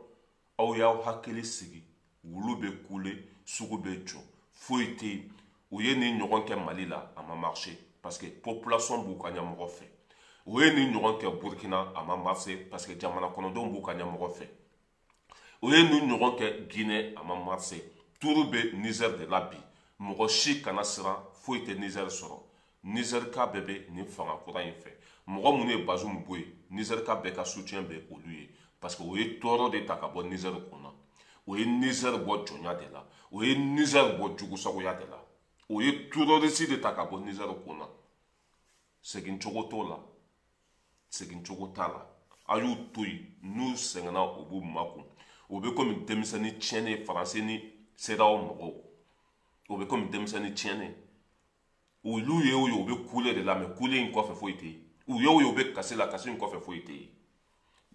aw y'aw hakili sigi. Wulu bɛ kule, sugu bɛ jɔ, foyi tɛ yen. U ye nin ɲɔgɔn kɛ Mali la, a ma marché, parce que population b'u ka ɲɛmɔgɔ fɛ. U ye nin ɲɔgɔn kɛ Burkina, a ma marché, parce que jamana kɔnɔdenw b'u ka ɲɛmɔgɔ fɛ. U ye nin ɲɔgɔn kɛ Guinée, a ma marché. Tour bɛ Niger de la bi. Mɔgɔ si kana siran, foyi tɛ Niger sɔrɔ. Niger ka bɛɛ bɛ nin fanga kura in fɛ. Mɔgɔ minnu ye Bazoum bɔ yen, Niger ka bɛɛ ka soutien bɛ olu ye, parce que o ye tɔɔrɔ de ta ka bɔ Niger kunna. O ye Niger bɔ jɔnya de la, o ye Niger bɔ jugusagoya de la, o ye terroriste de ta ka bɔ Niger kunna. Segin cogo t'o la, segin cogo t'a la. A y'u to yen, n'u sɛgɛnna, u b'u makun. O bɛ komi denmisɛnnin tiɲɛnen. Faransi ni CEDEAO mɔgɔw, o bɛ komi denmisɛnnin tiɲɛnen. Olu ye o ye, u bɛ kule de la, mɛ kule in kɔfɛ foyi tɛ yen. U ye o ye, u bɛ kasi la, kasi in kɔfɛ foyi tɛ yen.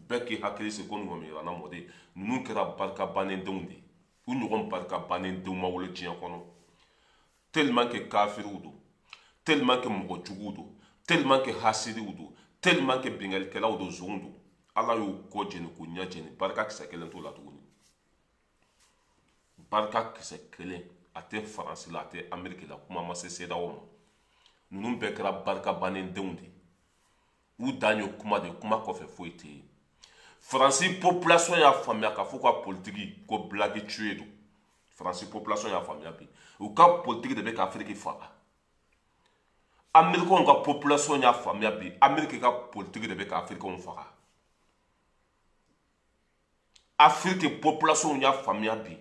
Bɛɛ k'i hakili sigi ko ŋɔmi yirana mɔden ninnu kɛra barika bannen denw de ye. U ɲɔgɔn barika bannen denw ma wolo diɲɛ kɔnɔ, tellement que kafiriw don, tellement que mɔgɔ juguw don, tellement que hasidiw don, tellement que bingalikɛlaw don, zonw don. Ala y'u kɔ jeni k'u ɲɛ jeni, barika kisɛ kelen t'u la tuguni. Barika kisɛ kelen a tɛ Faransi la, a tɛ Ameriki la, kuma ma se CEDEAO ma. Ninnu bɛɛ kɛra barika bannen denw de ye. U dan ye kuma de, kuma kɔfɛ foyi tɛ yen. Faransi population y'a faamuya k'a fɔ ka politiki ko blague tué don. Faransi population y'a faamuya bi, u ka politiki de bɛ ka Afiriki faga. Amerikɛnw ka population y'a faamuya bi, Ameriki ka politiki de bɛ ka Afirikɛnw faga. Afiriki population y'a faamuya bi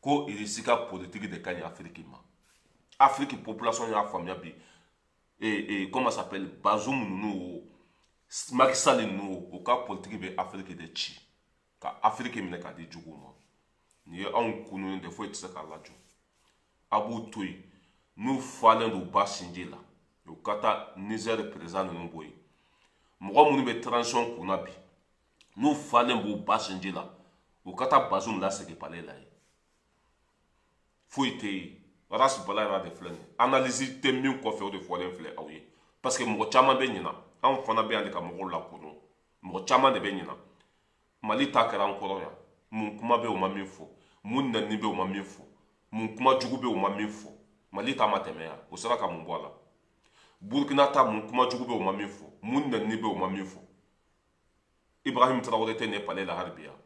ko Irisi ka politiki de ka ɲi Afiriki ma. Afiriki population y'a faamuya bi, comment s'appelle, Bazoum ninnu o, Macky Sall ninnu o, u ka politiki bɛ Afiriki de ci, ka Afiriki minɛ k'a di juguw ma. Nin ye anw kunun de, foyi tɛ se k'a lajɔ. A b'u to yen, n'u falen don u ba sinji la, u ka taa Niger président ninnu bɔ yen. Mɔgɔ minnu bɛ transition kunna bi, n'u falen b'u ba sinji la, u ka taa Bazoum lasegin palais la yen. Foyi tɛ yen. Ras Bala yɛrɛ de filɛ nin ye, analyse tɛ min kɔfɛ, o de fɔlen filɛ aw ye, parce que mɔgɔ caman bɛ ɲina. Anw fana bɛ yan de ka mɔgɔw lakodɔn. Mɔgɔ caman de bɛ ɲina. Mali ta kɛra an kɔrɔ yan, mun kuma bɛ, o ma min fɔ, mun nɛni bɛ, o ma min fɔ, mun kuma jugu bɛ, o ma min fɔ. Mali ta ma tɛmɛ yan, o sera ka mun bɔ a la? Burukina ta, mun kuma jugu bɛ, o ma min fɔ, mun nɛni bɛ, o ma min fɔ. Ibrahim Traoré tɛ nin palais la hali bi yan,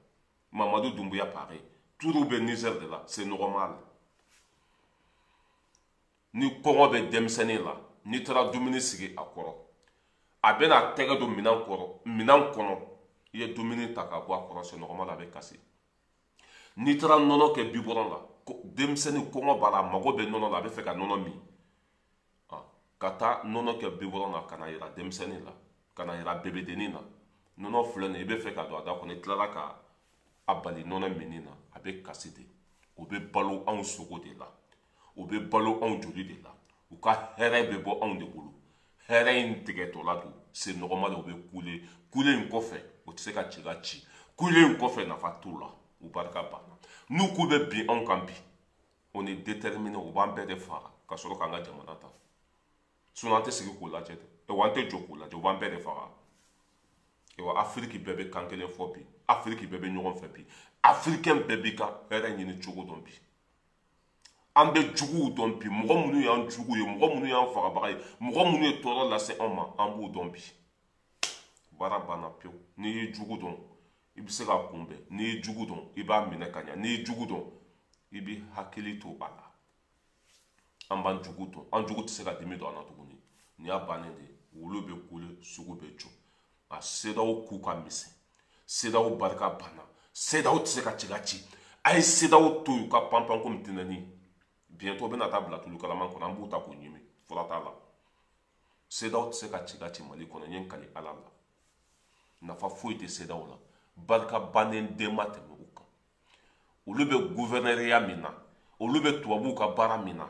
Mamadu Doumbouya pareil. Turu bɛ Niger de la, c'est normal. Ni kɔngɔ bɛ denmisɛnnin la, n'i taara dumuni sigi a kɔrɔ, a bɛna tɛgɛ don minɛn kɔrɔ, minɛn kɔnɔ, i ye dumuni ta ka bɔ a kɔrɔ, c'est normal, a bɛ kasi. N'i taara nɔnɔ kɛ biberon la, denmisɛnnin kɔngɔ b'a la, a mago bɛ nɔnɔ la, a bɛ fɛ ka nɔnɔ min, ka taa nɔnɔ kɛ biberon na, ka na yira denmisɛnnin la, ka na yira bebedennin na, nɔnɔ filɛ nin ye, i bɛ fɛ ka don a da kɔnɔ, i tilala ka a bali nɔnɔ minni na, a bɛ kasi de. O bɛ balo anw sogo de la, o bɛ balo anw joli de la. U ka hɛrɛ bɛ bɔ anw de bolo. Hɛrɛ in tigɛtɔla don senɔgɔma de, u bɛ kule kule in kɔfɛ, u tɛ se ka ci ka ci kule in kɔfɛ, nafa t'u la, u barika banna. N'u k'u bɛ bin anw kan bi, on est déterminé, u b'an bɛɛ de faga ka sɔrɔ k'an ka jamana ta. Sinon an tɛ sigi k'u lajɛ dɛ, wa an tɛ jɔ k'u lajɛ, u b'an bɛɛ de faga. Wa Afiriki bɛɛ bɛ kan kelen fɔ bi, Afiriki bɛɛ bɛ ɲɔgɔn fɛ bi, Afirikɛn bɛɛ b'i ka hɛrɛ ɲini cogo dɔn bi. An bɛ juguw dɔn bi, mɔgɔ minnu y'an jugu ye, mɔgɔ minnu y'an fagabaga ye, mɔgɔ minnu ye tɔɔrɔ lase anw ma, an b'u dɔn bi. Baara banna pewu. N'i ye jugu dɔn, i bɛ se k'a kunbɛn. N'i ye jugu dɔn, i b'a minɛ ka ɲa. N'i ye jugu dɔn, i bɛ hakili to a la. An b'an jugu dɔn, an jugu tɛ se ka dimi don an na tuguni. Nin y'a bannen de ye. Wulu bɛ kule, sugu bɛ jɔ. A CEDEAO k'u ka misɛn, CEDEAO barika banna, CEDEAO tɛ se ka ci ka ci. A ye CEDEAO to yen u ka panpan komi tɛnɛni. Bientôt u bɛna taa bila tulu kalaman kɔnɔ, an b'u ta k'u ɲimi, fura t'a la. CEDEAO tɛ se ka ci ka ci Mali kɔnɔ, n ye n kali Ala la. Nafa foyi tɛ CEDEAO la, barika bannen den ma tɛmɛ u kan. Olu bɛ gouverneuriya min na, olu bɛ tubabuw ka baara min na,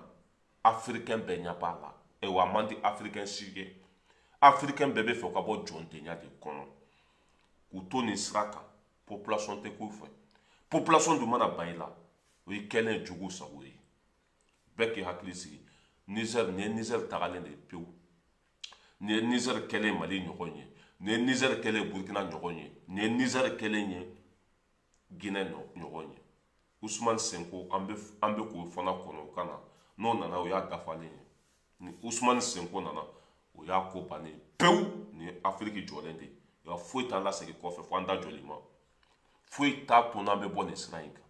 Africain bɛɛ ɲɛ b'a la. Wa a man di Africain si ye. Africain bɛɛ bɛ fɛ u ka bɔ jɔndenya de kɔnɔ k'u to nin sira kan. Population tɛ k'u fɛ, population dun mana ban i la, o y'i kɛlen jugu sago ye. Bɛɛ k'i hakili sigi. Niger, nin ye Niger tagalen de ye pewu. Nin ye Niger kɛlen Mali ɲɔgɔn ye, nin ye Niger kɛlen Burkina ɲɔgɔn ye, nin ye Niger kɛlen ye Guinée ɲɔgɔn ye. Ousmane Sonko, an bɛ k'o fana kɔnɔ o ka na. N'o nana, o y'a dafalen ye. Ni Ousmane Sonko nana, o y'a ko bannen pewu. Nin ye Afiriki jɔlen de ye, wa foyi t'an lasegin kɔfɛ fo an da jɔli ma. Foyi t'a to n'an bɛ bɔ nin sira in kan.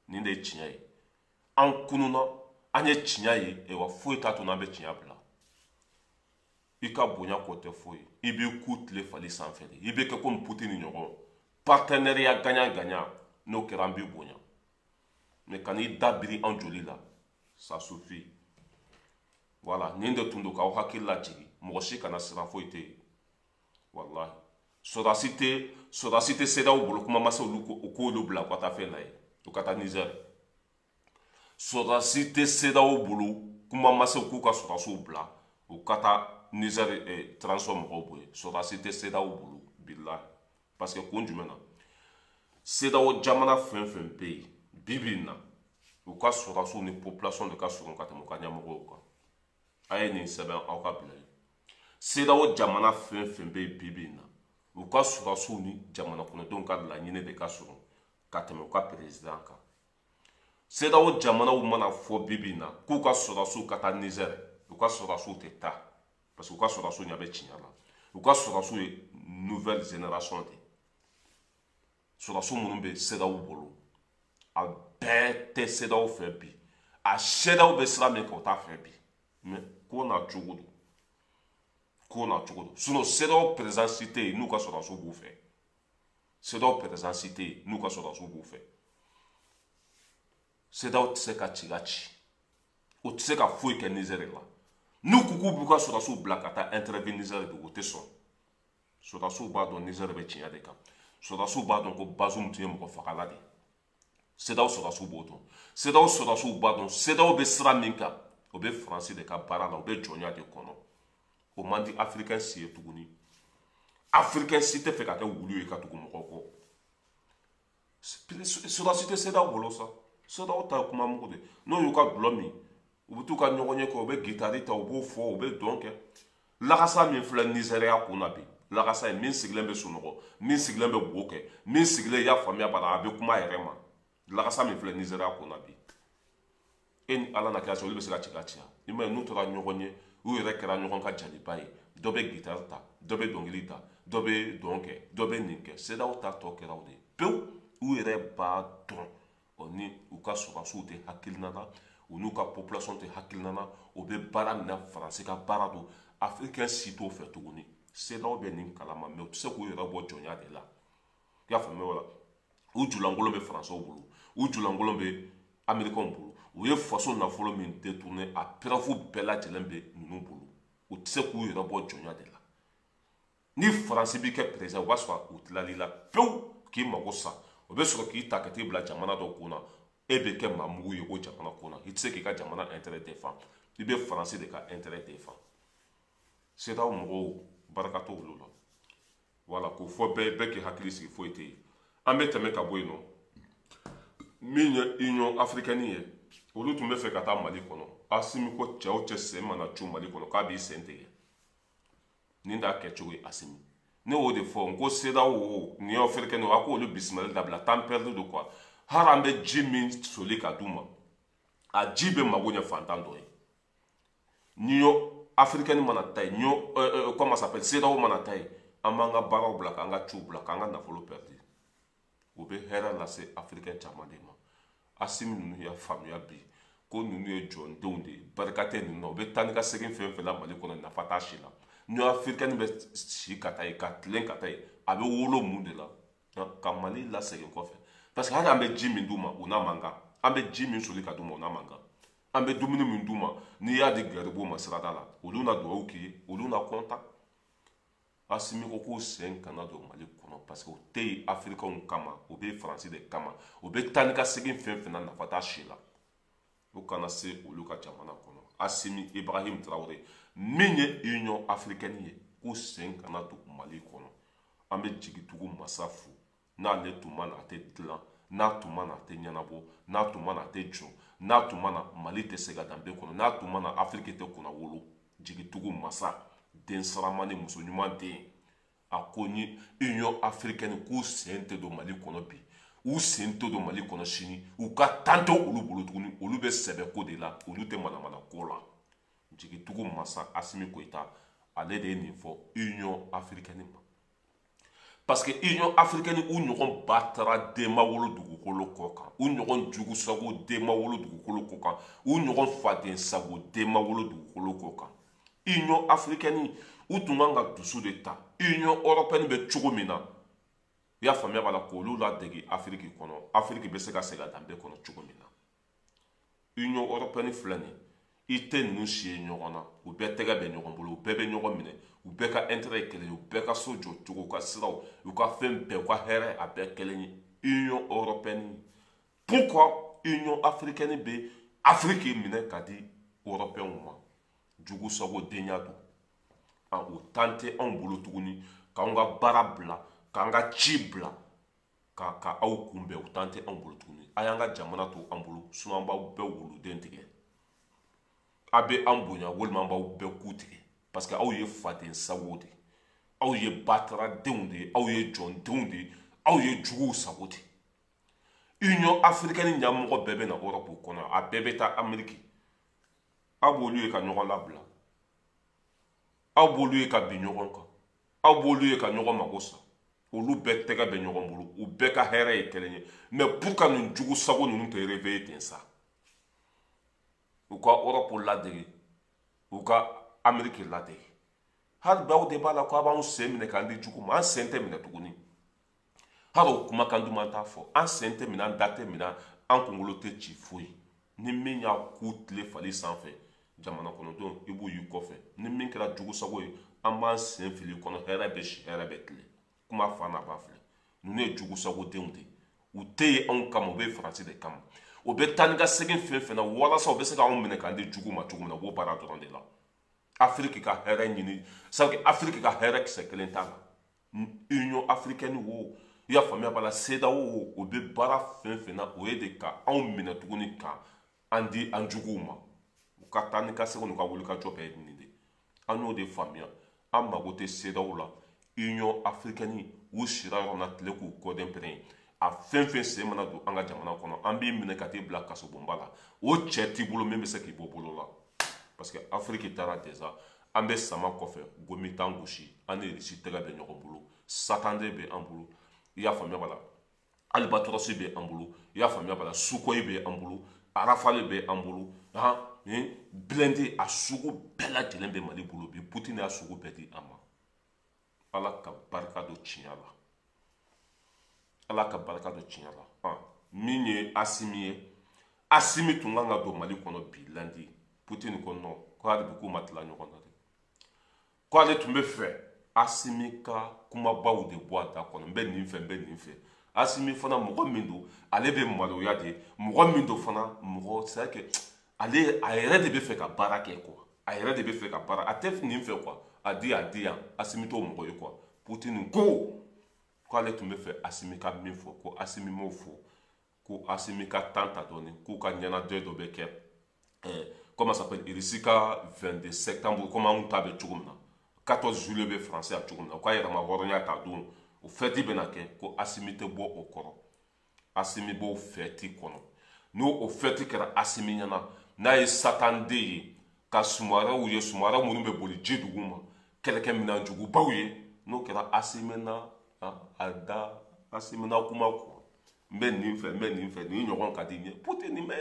Nin de ye tiɲɛ ye. An kununna, an ye tiɲɛ ye, wa foyi t'a to n'an bɛ tiɲɛ bila. I ka bonya ko tɛ foyi ye, i b'i ku tile fali sanfɛ de, i bɛ kɛ komi Poutine ɲɔgɔn. Partenariat gagnant gagnant, n'o kɛra an b'i bonya. Mais kan'i da biri an joli la, ça suffit. Voilà, nin de tun don k'aw hakili lajigin. Mɔgɔ si kana siran, foyi tɛ yen walahi. Sɔrɔdasi tɛ CEDEAO bolo, kuma ma se olu u k'olu bila u ka taa fɛn na ye, u ka taa Niger. Sɔrɔdasi tɛ CEDEAO bolo, kuma ma se k'u ka sɔrɔdasiw bila u ka taa Niger transition mɔgɔw bɔ yen. Sɔrɔdasi tɛ CEDEAO bolo bilahi. Parce que kun jumɛn na, CEDEAO jamana fɛn fɛn bɛ yen bi bi in na, u ka sɔrɔdasiw ni population de ka surun ka tɛmɛ u ka ɲɛmɔgɔw kan. A ye nin sɛbɛn aw ka bila yen. CEDEAO jamana fɛn fɛn bɛ yen bi bi in na, u ka sɔrɔdasiw ni jamana kɔnɔdenw ka laɲini de ka surun ka tɛmɛ u ka président kan. CEDEAO jamanaw mana fɔ bi bi in na k'u ka sɔrɔdasiw ka taa Niger, u ka sɔrɔdasiw tɛ taa, parce que u ka sɔrɔdasiw ɲɛ bɛ tiɲɛ la. U ka sɔrɔdasiw ye nouvelle génération de ye. Sɔrɔdasiw minnu bɛ CEDEAO bolo, a bɛɛ tɛ CEDEAO fɛ bi. A CEDEAO bɛ sira min kan, o t'a fɛ bi. Mais ko n'a cogo don, ko n'a cogo don. Sinon CEDEAO président si tɛ yen n'u ka sɔrɔdasiw b'u fɛ. CEDEAO président si tɛ yen n'u ka sɔrɔdasiw b'u fɛ. CEDEAO tɛ se ka ci ka ci, o tɛ se ka foyi kɛ Niger la. N'u ko k'u b'u ka sɔrɔdasiw bila ka taa intervenir Niger bi, o tɛ sɔn. Sɔrɔdasiw b'a dɔn Niger bɛ tiɲɛ de kan. Sɔrɔdasiw b'a dɔn ko Bazoum tun ye mɔgɔ fagala de ye. CEDEAO sɔrɔdasiw b'o dɔn. CEDEAO sɔrɔdasiw b'a dɔn CEDEAO bɛ sira min kan, o bɛ Faransi de ka baara la, o bɛ jɔnya de kɔnɔ. O man di Africain si ye tuguni. Africain si tɛ fɛ ka kɛ wulu ye ka tugu mɔgɔ kɔ. Sɔrɔdasi tɛ CEDEAO bolo sa. CEDEAO ta ye kuma mugu de. N'o y'u ka dɔlɔ min, u bɛ t'u ka ɲɔgɔn ye kɛ, u bɛ gitari ta, u b'o fɔ, u bɛ dɔn kɛ. Lagasa min filɛ Nizeriya kun na bi, lagasa ye min sigilen bɛ sunɔgɔ, min sigilen bɛ bo kɛ, min sigilen, i y'a faamuya b'a la, a bɛ kuma a yɛrɛ ma. Lagasa min filɛ Nizeriya kun na bi, e ni Ala na kira cɛ, olu bɛ se ka ci ka ci. I m'a ye, n'u tora ɲɔgɔn ye, u yɛrɛ kɛra ɲɔgɔn ka jaliba ye. Dɔ bɛ gitari ta, dɔ bɛ dɔnkili ta, dɔ bɛ dɔn kɛ, dɔ bɛ nin kɛ. CEDEAO ta tɔ kɛra o de ye pewu. U yɛrɛ b'a dɔn o ni u ka sɔrɔdasiw tɛ hakilina na, u n'u ka population tɛ hakilina na. U bɛ baara min na, Faransi ka baara don, Africain si t'o fɛ tuguni. CEDEAO bɛ nin kalama, mais u tɛ se k'u yɛrɛ bɔ jɔnya de la. I y'a faamuya o la, u julankolon bɛ Faransɛw bolo, u julankolon bɛ Américains bolo. U ye faso nafolo min détourné, a preuve bɛɛ lajɛlen bɛ ninnu bolo. U tɛ se k'u yɛrɛ bɔ jɔnya de la. Ni Faransi b'i kɛ président, o b'a sɔrɔ u tilal'i la pewu k'i mago sa. O bɛ sɔrɔ k'i ta ka t'i bila jamana dɔ kun na, e bɛ kɛ maa mugu ye o jamana kun na. I tɛ se k'i ka jamana intérêt défend. I bɛ Faransi de ka intérêt défend. CEDEAO mɔgɔw, barika t'olu la. Voilà, k'o fɔ bɛɛ, bɛɛ k'i hakili sigi, foyi tɛ yen. An bɛ tɛmɛ ka bɔ yen nɔ. Min ye Union africaine ye, olu tun bɛ fɛ ka taa Mali kɔnɔ. Asimi ko cɛ o cɛ sen mana cun Mali kɔnɔ, k'a b'i sen tigɛ. Nin t'a kɛcogo ye. Asimi, ne y'o de fɔ n ko CEDEAO o, Union africaine o, a k'olu bisimilali dabila, temps perdu don quoi. Hali an bɛ ji min soli ka d'u ma, a ji bɛ mago ɲɛ fantan dɔ ye. Union africaine mana taa yen, Union, comment ça s'appelle, CEDEAO mana taa yen, an b'an ka baaraw bila, k'an ka ciw bila, k'an ka nafolo perdu. O bɛ hɛrɛ lase africain caman de ma. Asimi ninnu y'a faamuya bi ko ninnu ye jɔndenw de ye, barika tɛ ninnu na. U bɛ taa ni ka segin fɛn fɛn la Mali kɔnɔ, nafa t'a si la. Union africaine bɛ si ka taa yen, ka tilen ka taa yen, a bɛ wolo mun de la ka Mali lasegin kɔfɛ? Parce que hali an bɛ ji min d'u ma, u n'a man kan. An bɛ ji min soli ka d'u ma, u n'a man kan. An bɛ dumuni min d'u ma, n'i y'a di garibuw ma sirada la, olu na dugawu k'i ye, olu na content. Asimi ko k'u sen kana don Mali kɔnɔ, parce que o tɛ yen afirikɛnw kama, o bɛ Faransi de kama. O bɛ taa ni ka segin fɛn fɛn na, nafa t'a si la. O kana se olu ka jamana kɔnɔ. Asimi Ibrahim Traoré, min ye Union africaine ye, k'u sen kana don Mali kɔnɔ. An bɛ jigitugu masa fo. N'ale tun ma na, a tɛ dilan. N'a tun ma na, a tɛ ɲɛnabɔ. N'a tun ma na, a tɛ jɔ. N'a tun ma na, Mali tɛ se ka danbe kɔnɔ. N'a tun ma na, Afiriki tɛ kunna wolo. Jigitugu masa, den sarama ni muso ɲuman den, a ko ni Union africaine k'u sen tɛ don Mali kɔnɔ bi, u sen tɛ don Mali kɔnɔ sini. U ka tan tɛ olu bolo tuguni. Olu bɛ sɛbɛ ko de la, olu tɛ manamana ko la. Jigitugu masa Asimi Goïta, ale de ye nin fɔ Union africaine ma, parce que Union africaine, u ɲɔgɔn ba taara denba wolo dugukolo kɔ kan, u ɲɔgɔn jugu sago denba wolo dugukolo kɔ kan, u ɲɔgɔn faden sago denba wolo dugukolo kɔ kan. Union africaine, u tun kan ka dusu de ta Union européenne bɛ cogo min na, i y'a faamuya b'a la, k'olu ladege Afiriki kɔnɔ, Afiriki bɛ se ka segin a danbe kɔnɔ cogo min na. Union européenne filɛ nin ye, i tɛ ninnu si ye ɲɔgɔn na. U bɛɛ tɛgɛ bɛ ɲɔgɔn bolo, u bɛɛ bɛ ɲɔgɔn minɛ, u bɛɛ ka intérêt ye kelen ye, u bɛɛ ka so jɔ cogo, u ka siraw, u ka fɛn bɛɛ, u ka hɛrɛ, a bɛɛ kelen ye. Union européenne, pourquoi Union africaine bɛ Afiriki minɛ ka di européens ma? Jugu sago denya don. O tan tɛ anw bolo tuguni k'anw ka baara bila, k'an ka ci bila, ka aw kunbɛn. O tan tɛ anw bolo tuguni. A y'an ka jamana to an bolo, sinon an b'aw bɛɛ wuluden tigɛ. A bɛ an bonya walima an b'aw bɛɛ ku tigɛ, parce que aw ye faden sago de ye, aw ye bataradenw de ye, aw ye jɔndenw de ye, aw ye juguw sago de ye. Union africaine ɲɛmɔgɔ bɛɛ bɛ na Europe kɔnɔ, a bɛɛ bɛ taa Amérique. Aw b'olu ye ka ɲɔgɔn labila, aw b'olu ye ka bin ɲɔgɔn kan, aw b'olu ye ka ɲɔgɔn mago sa. Olu bɛɛ tɛgɛ bɛ ɲɔgɔn bolo, u bɛɛ ka hɛrɛ ye kelen ye. Mais pour ka nin jugu sago ninnu tɛ réveiller ten sa, u ka Europe ladege, u ka Amérique ladege. Hali bi aw de b'a la ko a b'anw sen minɛ k'an di jugu ma. An sen tɛ minɛ tuguni. Hali o kumakan duman t'a fɔ. An sen tɛ minɛ, an da tɛ minɛ, an kunkolo tɛ ci foyi. Ni min y'a ku tile fali sanfɛ, jamana kɔnɔdenw, i b'u y'i kɔfɛ. Ni min kɛra jugu sago ye, an b'an sen fili kɔnɔ. Hɛrɛ bɛ si, hɛrɛ bɛ tile. Kuma fa n'a ba filɛ, ninnu ye jugu sagodenw de ye. U tɛ yen anw kama, u bɛ Faransi de kama. U bɛ taa ni ka segin fɛn fɛn na walasa u bɛ se k'anw minɛ k'an di jugu ma cogo min na, u b'o baara dɔrɔn de la. Afiriki ka hɛrɛ ɲini sabu Afiriki ka hɛrɛ kisɛ kelen t'a la. Union africaine wo, i y'a faamuya b'a la, CEDEAO wo, o bɛ baara fɛn fɛn na, o ye de ka anw minɛ tuguni ka an di an juguw ma. U ka taa ni ka segin, n'u ka wuli ka jɔ bɛɛ ye nin de. An y'o de faamuya. An mago tɛ CEDEAO la, Union africaine. U sira yɔrɔ min na, tile k'u kɔden pɛrɛn. A fɛn fɛn sen mana don an ka jamana kɔnɔ, an b'i minɛ ka t'i bila kasobonba la. O cɛ t'i bolo min bɛ se k'i bɔ bolo la, parce que Afiriki taara déjà. An bɛ sama kɔfɛ, gomi t'an gosi. An ni Irisi tɛgɛ bɛ ɲɔgɔn bolo, satanden bɛ an bolo, i y'a faamuya b'a la, Albatros bɛ an bolo, i y'a faamuya b'a la, Sukhoi bɛ an bolo, Rafale bɛ an bolo, han blindé, a sugu bɛɛ lajɛlen bɛ Mali bolo bi. Poutine y'a sugu bɛɛ di an ma. Ala ka barika don tiɲɛ la, Ala ka barika don tiɲɛ la. Min ye Asimi ye, Asimi tun kan ka don Mali kɔnɔ bi lundi. Poutine ko non, ko hali bi k'u ma tila ɲɔgɔn na dɛ, ko ale tun bɛ fɛ Asimi ka kumabaw de bɔ a da kɔnɔ: n bɛ nin fɛ, n bɛ nin fɛ. Asimi fana, mɔgɔ min don, ale bɛ maloya de. Mɔgɔ min don fana, mɔgɔ c'est que Ale a yɛrɛ de bɛ fɛ ka baara kɛ quoi, a yɛrɛ de bɛ fɛ ka baara, a tɛ nin fɛ quoi, a di a di yan. Asimi t'o mɔgɔ ye quoi. Putin ko k'ale tun bɛ fɛ Asimi ka min fɔ, ko Asimi m'o fɔ, ko Asimi ka temps ta dɔɔni, k'u ka ɲɛnajɛ dɔ bɛ kɛ, comment ça s'appelle, Irisi ka 22 septembre, comme anw ta bɛ cogo min na, 14 juillet bɛ français ya cogo min na, u ka yɛrɛma hɔrɔnya ta don, o fête bɛna kɛ, ko Asimi tɛ bɔ o kɔrɔ. Asimi b'o fête kɔnɔ. N'o o fête kɛra Asimi ɲɛna, n'a ye Satan den ye, ka sous-marinw ye, sous-marin minnu bɛ boli ji dugu ma, kɛlɛkɛminɛn jugubaw ye, n'o kɛra Asimi na, a da Asimi na kuma kɔ, n bɛ nin fɛ, n bɛ nin fɛ, nin ɲɔgɔn ka di n ye. Putin nin bɛ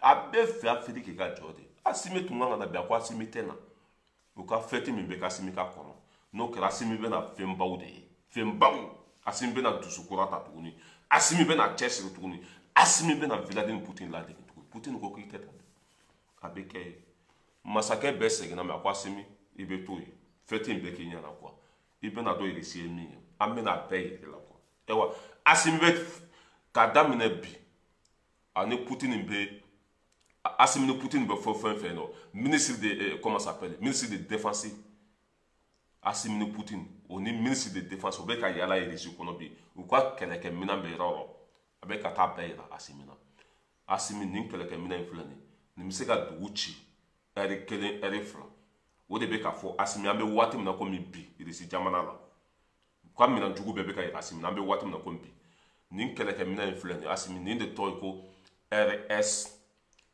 a bɛɛ fɛ Afiriki ka jɔ de. Asimi tun kan ka na bi, a ko Asimi tɛ na. U ka fête min bɛ kɛ Asimi ka kɔnɔ, n'o kɛra, Asimi bɛna fɛnbaw de ye, fɛnbaw. Asimi bɛna dusu kura ta tuguni, Asimi bɛna cɛsiri tuguni, Asimi bɛna Vladimir Poutine ladege tuguni. Poutine ko k'i tɛ taa, a bɛ kɛ ye. Masakɛ bɛɛ seginna mɛ, a ko Asimi, i bɛ to yen, fête in bɛ k'i ɲɛna quoi, i bɛna dɔn Irisi ye min ye, an bɛna bɛɛ yir'i la quoi. Ayiwa, Asimi bɛ k'a daminɛ bi, ani Poutine bɛ, Asimi ni Poutine bɛ fɔ fɛn fɛn nɔ, ministre de comment ça s'appelle, ministre de défense, Asimi ni Poutine o ni ministre de défense, o bɛ ka yala Irisi kɔnɔ bi, u ka kɛlɛkɛminɛn bɛ yɔrɔ o yɔrɔ, a bɛ ka taa bɛɛ yira Asimi na. Asimi, nin kɛlɛkɛminɛn in filɛ nin, nin bɛ se ka dugu ci ɛri kelen, ɛri fila. O de bɛ ka fɔ Asimi. An bɛ waati min na komi bi, Irisi jamana la, u ka minɛn jugu bɛɛ bɛ ka yira Asimi na. An bɛ waati min na komi bi, nin kɛlɛkɛminɛn in filɛ nin, Asimi, nin de tɔgɔ ye ko RS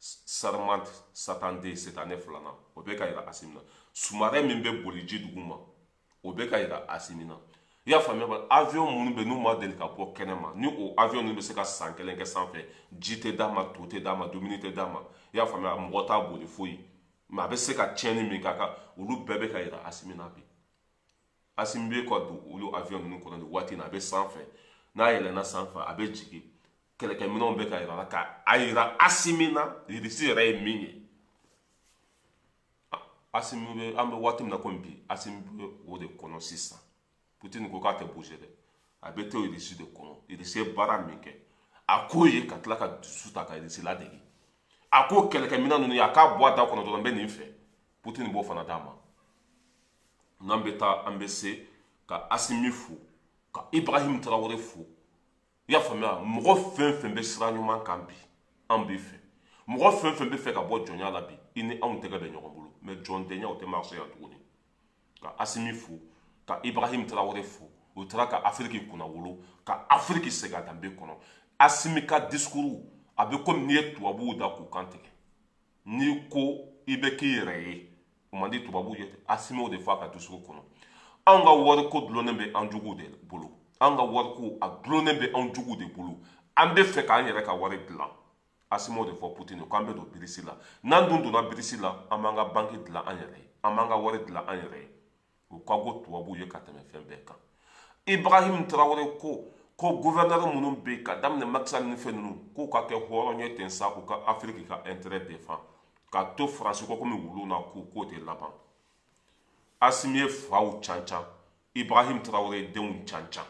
Sarmat Satan den sitanɛ filanan, o bɛ ka yira Asimi na. Sous-marin min bɛ boli ji dugu ma, o bɛ ka yira Asimi na. I y'a faamuya ba? Avion minnu bɛ n'u ma deli ka bɔ kɛnɛ ma, ni o avion ninnu bɛ se ka san kelen kɛ sanfɛ, ji tɛ d'a ma, to tɛ d'a ma, dumuni tɛ d'a ma, i y'a faamuya, mɔgɔ t'a boli foyi, mais a bɛ se ka tiɲɛni min k'a kan, olu bɛɛ bɛ ka yira Asimi na bi. Asimi bɛ ka don olu avion ninnu kɔnɔ nin waati in na, a bɛ sanfɛ, n'a yɛlɛnna sanfɛ, a bɛ jigin, kɛlɛkɛminɛnw bɛ ka yira la, ka a yira Asimi na Irisi yɛrɛ ye min ye. Asimi bɛ, an bɛ waati min na komi bi, Asimi bɛ o de kɔnɔ sisan. Putin ko k'a tɛ bouger dɛ, a bɛ to Irisi de kɔnɔ. Irisi ye baara min kɛ, a k'o ye ka tila ka dusu ta ka Irisi ladege. A ko kɛlɛkɛminɛn ninnu ye, a k'a bɔ a da kɔnɔ dɔrɔn, n bɛ nin fɛ, Putin b'o fana d'a ma. N'an bɛ taa, an bɛ se ka Asimi fo, ka Ibrahim Traoré fo. I y'a faamuya, mɔgɔ fɛn fɛn bɛ sira ɲuman kan bi, an b'i fɛ. Mɔgɔ fɛn fɛn bɛ fɛ ka bɔ jɔnya la bi, i ni anw tɛgɛ bɛ ɲɔgɔn bolo, mais jɔndenya o tɛ marché yan tuguni. Ka Asimi fo, ka Ibrahim Traoré fo, o taara ka Afiriki kunnawolo, ka Afiriki segin a danbe kɔnɔ. Asimi ka discours a bɛ komi n'i ye tubabuw da k'u kan tigɛ, n'i ko i bɛ k'i yɛrɛ ye, o man di tubabuw ye. Asimi o de fɔ a ka discours kɔnɔ. Anw ka wariko dulonnen bɛ an juguw de bolo, an ka wariko a dulonnen bɛ anw juguw de bolo, an bɛ fɛ k'an yɛrɛ ka wari dilan. Asimi o de fɔ Putin k'an bɛ don BRICS la. N'an dun donna BRICS la, an b'an ka banque dilan an yɛrɛ ye, an b'an ka wari dilan an yɛrɛ ye. O ka go tubabuw ye ka tɛmɛ fɛn bɛɛ kan. Ibrahim Traoré ko gouverneur minnu bɛ yen, ka daminɛ Macky Sall ni fɛn ninnu, k'u ka kɛ hɔrɔn ye ten sa, k'u ka Afiriki ka intérêt défend, ka to Faransi kɔ komi wulu na, k'o tɛ laban. Asimi ye faw can can, Ibrahim Traoré ye denw can can.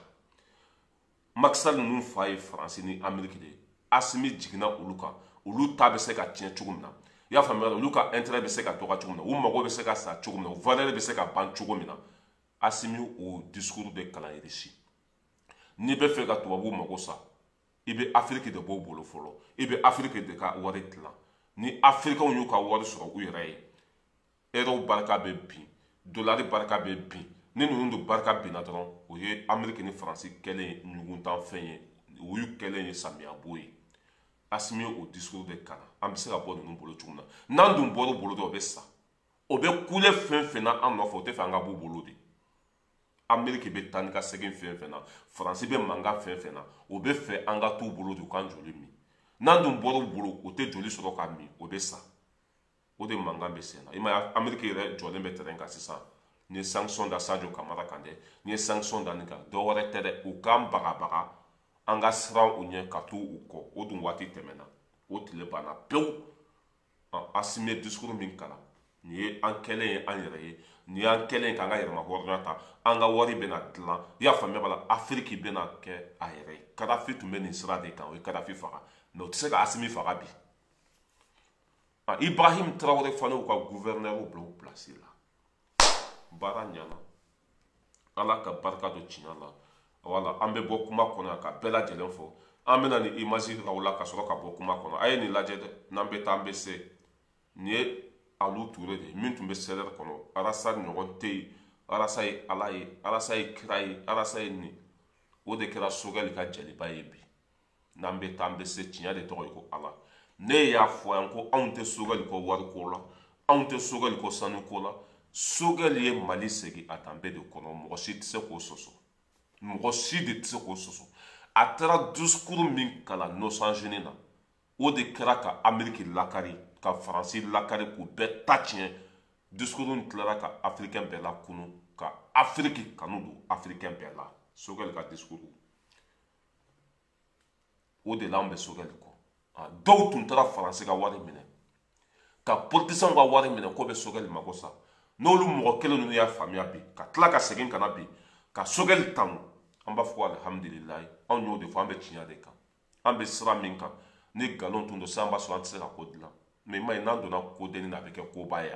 Macky Sall ninnu fa ye Faransi ni Amérique de ye. Asimi jiginna olu kan, olu ta bɛ se ka tiɲɛ cogo min na, i y'a faamuya, olu ka intérêt bɛ se ka dɔgɔya cogo min na, u mago bɛ se ka sa cogo min na, u valeur bɛ se ka ban cogo min na. Asimi o discours de kalan Irisi. N'i bɛ fɛ ka tubabuw mago sa, i bɛ Afiriki de b'o bolo fɔlɔ, i bɛ Afiriki de ka wari dilan. Ni Afirikɛnw y'u ka wari sɔrɔ u yɛrɛ ye, euro barika bɛ bin, dolari barika bɛ bin. Ni ninnu de barika binna dɔrɔn, o ye Ameriki ni Faransi kɛlen ɲuguntanfɛn ye, o y'u kɛlen ye samiyabo ye. Asimi o discours de kalan, an bɛ se ka bɔ ninnu bolo cogo min na. N'an dun bɔr'u bolo dɔrɔn, o bɛ sa, o bɛ kule fɛn fɛn na an nɔfɛ, o tɛ fɛ an ka b'u bolo de. Ameriki bɛ taa ni ka segin fɛn fɛn na, Faransi bɛ mankan fɛn fɛn na, o bɛ fɛ an ka t'u bolo de, u k'an joli min. N'an dun bɔr'u bolo, o tɛ joli sɔrɔ ka min, o bɛ sa. O de mankan bɛ sen na. I m'a ye, Ameriki yɛrɛ jɔlen bɛ terrain kan sisan. Ni ye sanction da Sadio Kamara kan dɛ, ni ye sanction da nin kan, dɔ wɛrɛ tɛ dɛ, u k'an bagabaga, an ka siran u ɲɛ ka to u kɔ. O dun waati tɛmɛna, o tile banna pewu. Asimi ye discours min kalan, nin ye an kɛlen ye an yɛrɛ ye, nin y'an kɛlen k'an ka yɛrɛma hɔrɔnya ta, an ka wari bɛna dilan, i y'a faamuya b'a la, Afiriki bɛna kɛ a yɛrɛ ye. Kadafi tun bɛ nin sira de kan, o ye Kadafi faga, mais o tɛ se ka Asimi faga bi. Ibrahim Traoré fana y'u ka gouverneur bila u place la. Baara ɲɛna, Ala ka barika don tiɲɛ la. Wala an bɛ bɔ kuma kɔnɔ ka bɛɛ lajɛlen fɔ. An bɛna ni image yira la ka sɔrɔ ka bɔ kuma kɔnɔ. A ye nin lajɛ dɛ, n'an bɛ taa an bɛ se. Nin ye Alu Ture de ye min tun bɛ CDR kɔnɔ. Arasa ɲɔgɔn tɛ yen. Arasa ye Ala ye, Arasa ye kira ye, Arasa ye nin. O de kɛra Sogɛli ka jeliba ye bi. N'an bɛ taa an bɛ se, tiɲɛ de tɔgɔ ye ko Ala. Ne y'a fɔ yan ko anw tɛ Sogɛli kɔ wariko la, anw tɛ Sogɛli kɔ sanuko la. Sogɛli ye Mali segin a danbe de kɔnɔ, mɔgɔ si tɛ se k'o sɔsɔ. Mɔgɔ si de tɛ se k'o sɔsɔ. A taara discours min kalan Nations Unies na, o de kɛra ka Amérique lakari, ka Faransi lakari, k'u bɛɛ ta tiɲɛ. Discours in tilara ka Africain bɛɛ lakunu, ka Afrique kanu don Africain bɛɛ la. Sogɛli ka discours, o de la an bɛ Sogɛli kɔ. Dɔw tun taara Faransi ka wari minɛ, ka politiciens ka wari minɛ, k'o bɛ Sogɛli mako sa. N'olu mɔgɔ kelen ninnu y'a faamuya bi, ka tila ka segin ka na bi ka Sogɛli tanu, an b'a fɔ ko alihamudulilayi. Anw y'o de fɔ, an bɛ tiɲɛ de kan, an bɛ sira min kan. Ni nkalon tun don sisan, an b'a sɔrɔ an tɛ se ka ko dilan. Mais i m'a ye, n'an donna kodenni na, a bɛ kɛ koba ye.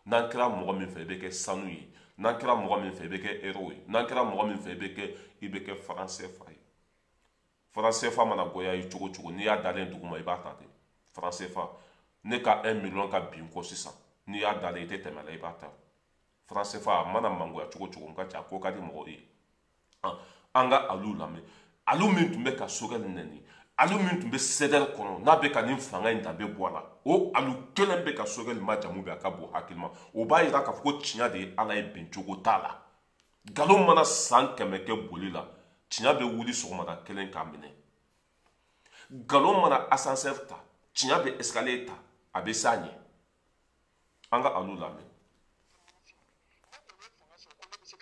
N'an kɛra mɔgɔ min fɛ, i bɛ kɛ sanu ye. N'an kɛra mɔgɔ min fɛ, i bɛ kɛ héros ye. N'an kɛra mɔgɔ min fɛ, i bɛ kɛ franc CFA ye. Franc CFA mana goya i cogo cogo, n'i y'a dalen duguma, i b'a ta ten. Franc CFA, ne ka 1 million ka bin kɔ sisan, n'i y'a dalen, i tɛ tɛmɛ a la, i b'a ta. Franc CFA a mana mangoya cogo cogo, n ka ca, a ko ka di mɔgɔw ye. An ka Alu lamɛn. Alu min tun bɛ ka Sogɛli nɛni, Alu min tun bɛ CDR kɔnɔ, n'a bɛ ka nin fanga in danbe bɔ a la, o Alu kelen bɛ ka Sogɛli majamu bɛ a ka bon hakili ma. O b'a yira k'a fɔ ko tiɲɛ de ye Ala ye, bin cogo t'a la. Nkalon mana san 100 kɛ boli la, tiɲɛ bɛ wuli sɔgɔmada kelen k'a minɛ. Nkalon mana ascenseur ta, tiɲɛ bɛ escalier ta, a bɛ s'a ɲɛ. An ka Alu lamɛn.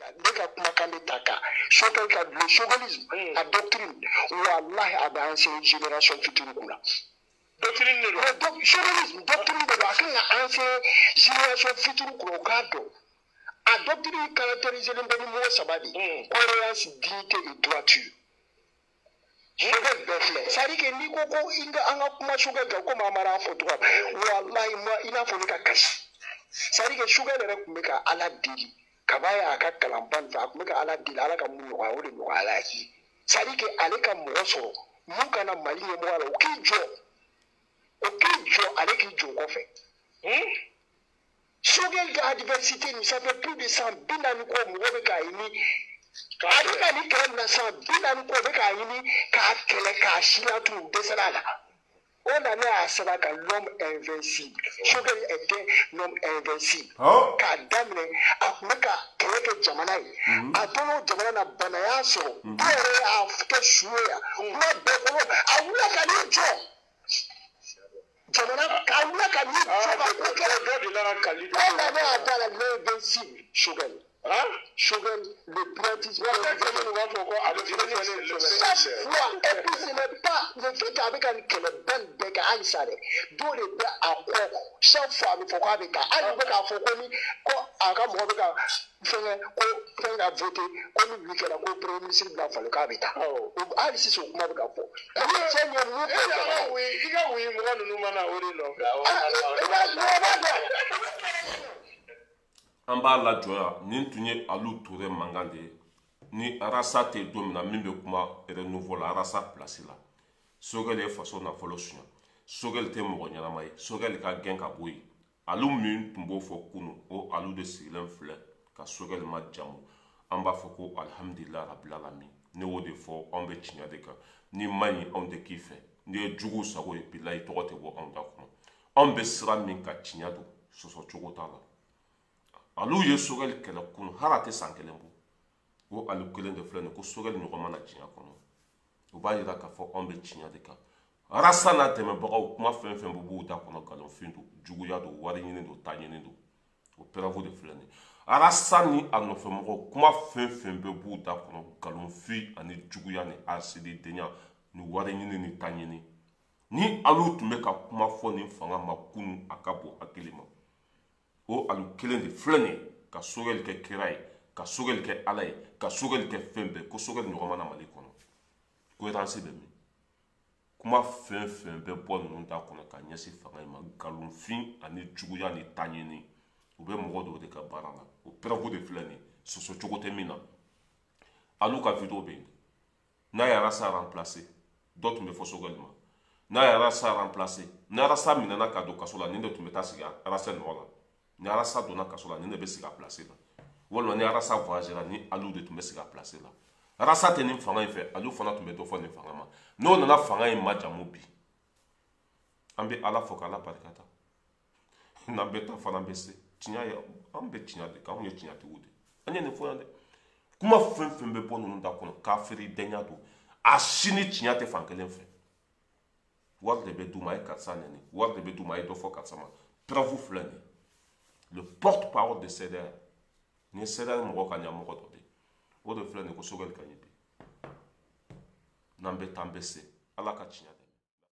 Ne ka kumakan bɛ ta ka Choguel ka le choguelisme, a doctrine, wallahi, a bɛ enseigner génération future kunna. Doctrine de don. Donc choguelisme doctrine de don, a kan ka enseigner génération future kunna, o k'a dɔn. A doctrine caractérisé bɛ ni mot saba de ye: cohérence, dignité et droiture. Choguel bɛɛ filɛ, c'est à dire que n'i ko ko i ka an ka kuma Choguel kan, komi an m'a fɔ cogo min, wallahi, moi, i n'a fɔ ne ka kasi. C'est à dire que Choguel yɛrɛ tun bɛ ka Ala deli kaba y'a ka kalanba nin fɛ, a tun bɛ ka Ala deli, Ala ka mun nɔgɔya, o de nɔgɔya la ye. C'est à dire que ale ka mɔgɔ sɔrɔ mun kana Mali ɲɛmɔgɔya la, o k'i jɔ, o k'i jɔ, ale k'i jɔ o kɔfɛ. Choguel ka adversité nin, ça fait plus de san 40 kɔ, mɔgɔ bɛ k'a ɲini. A bɛ ka nin kɛlɛ min na, san 40 kɔ, bɛ k'a ɲini k'a kɛlɛ k'a si latunu, u dɛsɛra a la. O la ne y'a sɛbɛn ka l'homme invincible. Choguel est un homme invincible. K'a daminɛ, a tun bɛ ka kɛlɛ kɛ jamana ye, a tora o jamana na, bana y'a sɔrɔ, a yɛrɛ y'a kɛ su ye yan kuma bɛɛ kɔnɔ, a wulila ka n'i jɔ jamana, a wulila ka n'i jɔ ka ko kɛ. Dɔ delila ka kali. O la ne y'a da la l'invincible Choguel. Choguel, le privatisme. Minnu b'a fɔ ko ale fɛnɛ. Chaque fois, et puis ce n'est pas le fait k'a bɛ ka nin kɛlɛba nin bɛɛ kɛ halisa dɛ, dɔw de bɛ a kɔ. Chaque fois a bɛ fɔ k'a bɛ ka, hali u bɛ k'a fɔ ko ni ko a ka mɔgɔ bɛ ka fɛnkɛ, ko fɛn ka voter, ko ni wuli kɛra ko premier ministre bɛna falen k'a bɛ taa. Hali sisan o kuma bɛ ka fɔ. Ni cɛ nin ye mun kɛ jamana ye? I ka wuyi mɔgɔ ninnu mana o de nɔfɛ. I b'a dɔn. An b'a lajɔ yan. Nin tun ye Alu Ture mankan de ye. Ni Arasa tɛ don min na, min bɛ kuma Renouveau la, Arasa place la, Sogɛli ye faso nafolo suɲɛ, Sogɛli tɛ mɔgɔ ɲɛnama ye, Sogɛli ka gɛn ka bɔ yen. Alu min tun b'o fɔ kunu, o Alu de sigilen filɛ ka Sogɛli ma jamu. An b'a fɔ ko alihamudulila rabil alamin. Ne y'o de fɔ, anw bɛ tiɲɛ de kan. Ni ma ɲi, anw tɛ k'i fɛ. N'i ye juguw sago ye, bilayi, tɔgɔ tɛ bɔ anw da kɔnɔ. Anw bɛ sira min ka tiɲɛ don, sɔsɔ cogo t'a la. Alu ye Sogɛli kɛlɛ kunu, hali a tɛ san kelen bɔ, o Alu kelen de filɛ nin ko Sogɛli ɲɔgɔn mana diɲɛ kɔnɔ. O b'a yira k'a fɔ anw bɛ tiɲɛ de kan. Arasa n'a dɛmɛbagaw, kuma fɛn fɛn bɛ b'u da kɔnɔ, nkalonfin don, juguya don, wari ɲini don, ta ɲini don. O preuve de filɛ nin ye. Arasa ni a nɔfɛmɔgɔw, kuma fɛn fɛn bɛ b'u da kɔnɔ, nkalonfin ani juguya ni hasidenya ni wari ɲini ni ta ɲini. Ni Alu tun bɛ ka kuma fɔ nin fanga ma kunu, a ka bon hakili ma. O Alu kelen de filɛ nin ye ka Sogɛli kɛ kira ye, ka Sogɛli kɛ Ala ye, ka Sogɛli kɛ fɛn bɛɛ, ko Sogɛli ɲɔgɔn mana Mali kɔnɔ. Cohérence bɛ min? Kuma fɛn fɛn bɛ bɔ ninnu da kɔnɔ ka ɲɛsin fanga in ma, nkalonfin ani juguya ni taɲini, u bɛ mɔgɔ dɔw de ka baara la. O preuve de filɛ nin ye, sɔsɔ cogo tɛ min na. Alu ka vidéo bɛ yen. N'a ye Arasa remplacer, dɔ tun bɛ fɔ Sogɛli ma. N'a ye Arasa remplacer, ni Arasa minɛna ka don kaso la, nin de tun bɛ taa sigi Arasa nɔ la. Ni Arasa donna kaso la, nin de bɛ sigi a place la. Walima ni Arasa voyagera, ni Alu de tun bɛ sigi a place la. Arasa tɛ nin fanga in fɛ, Alu fana tun bɛ dɔ fɔ nin fanga ma. N'o nana fanga in majamu bi, an bɛ Ala fo k'Ala barika da. N'an bɛ taa fana, an bɛ se tiɲɛ ye, an bɛ tiɲɛ de kan, anw ye tiɲɛtigiw de. An ye nin fɔ yan dɛ. Kuma fɛn fɛn bɛ bɔ ninnu da kɔnɔ, kafiri dɛnya don, a si ni tiɲɛ tɛ fan kelen fɛ. Wari de bɛ d'u ma, a ye karisa nɛni, wari de bɛ d'u ma, a ye dɔ fɔ karisa ma. Preuve filɛ nin ye, le porte parole de CDR, nin ye CDR mɔgɔ ka ɲɛmɔgɔ dɔ de ye, o de filɛ nin ye ko Sogɛli ka ɲi bi. N'an bɛ taa, an bɛ se. Ala ka tiɲɛ.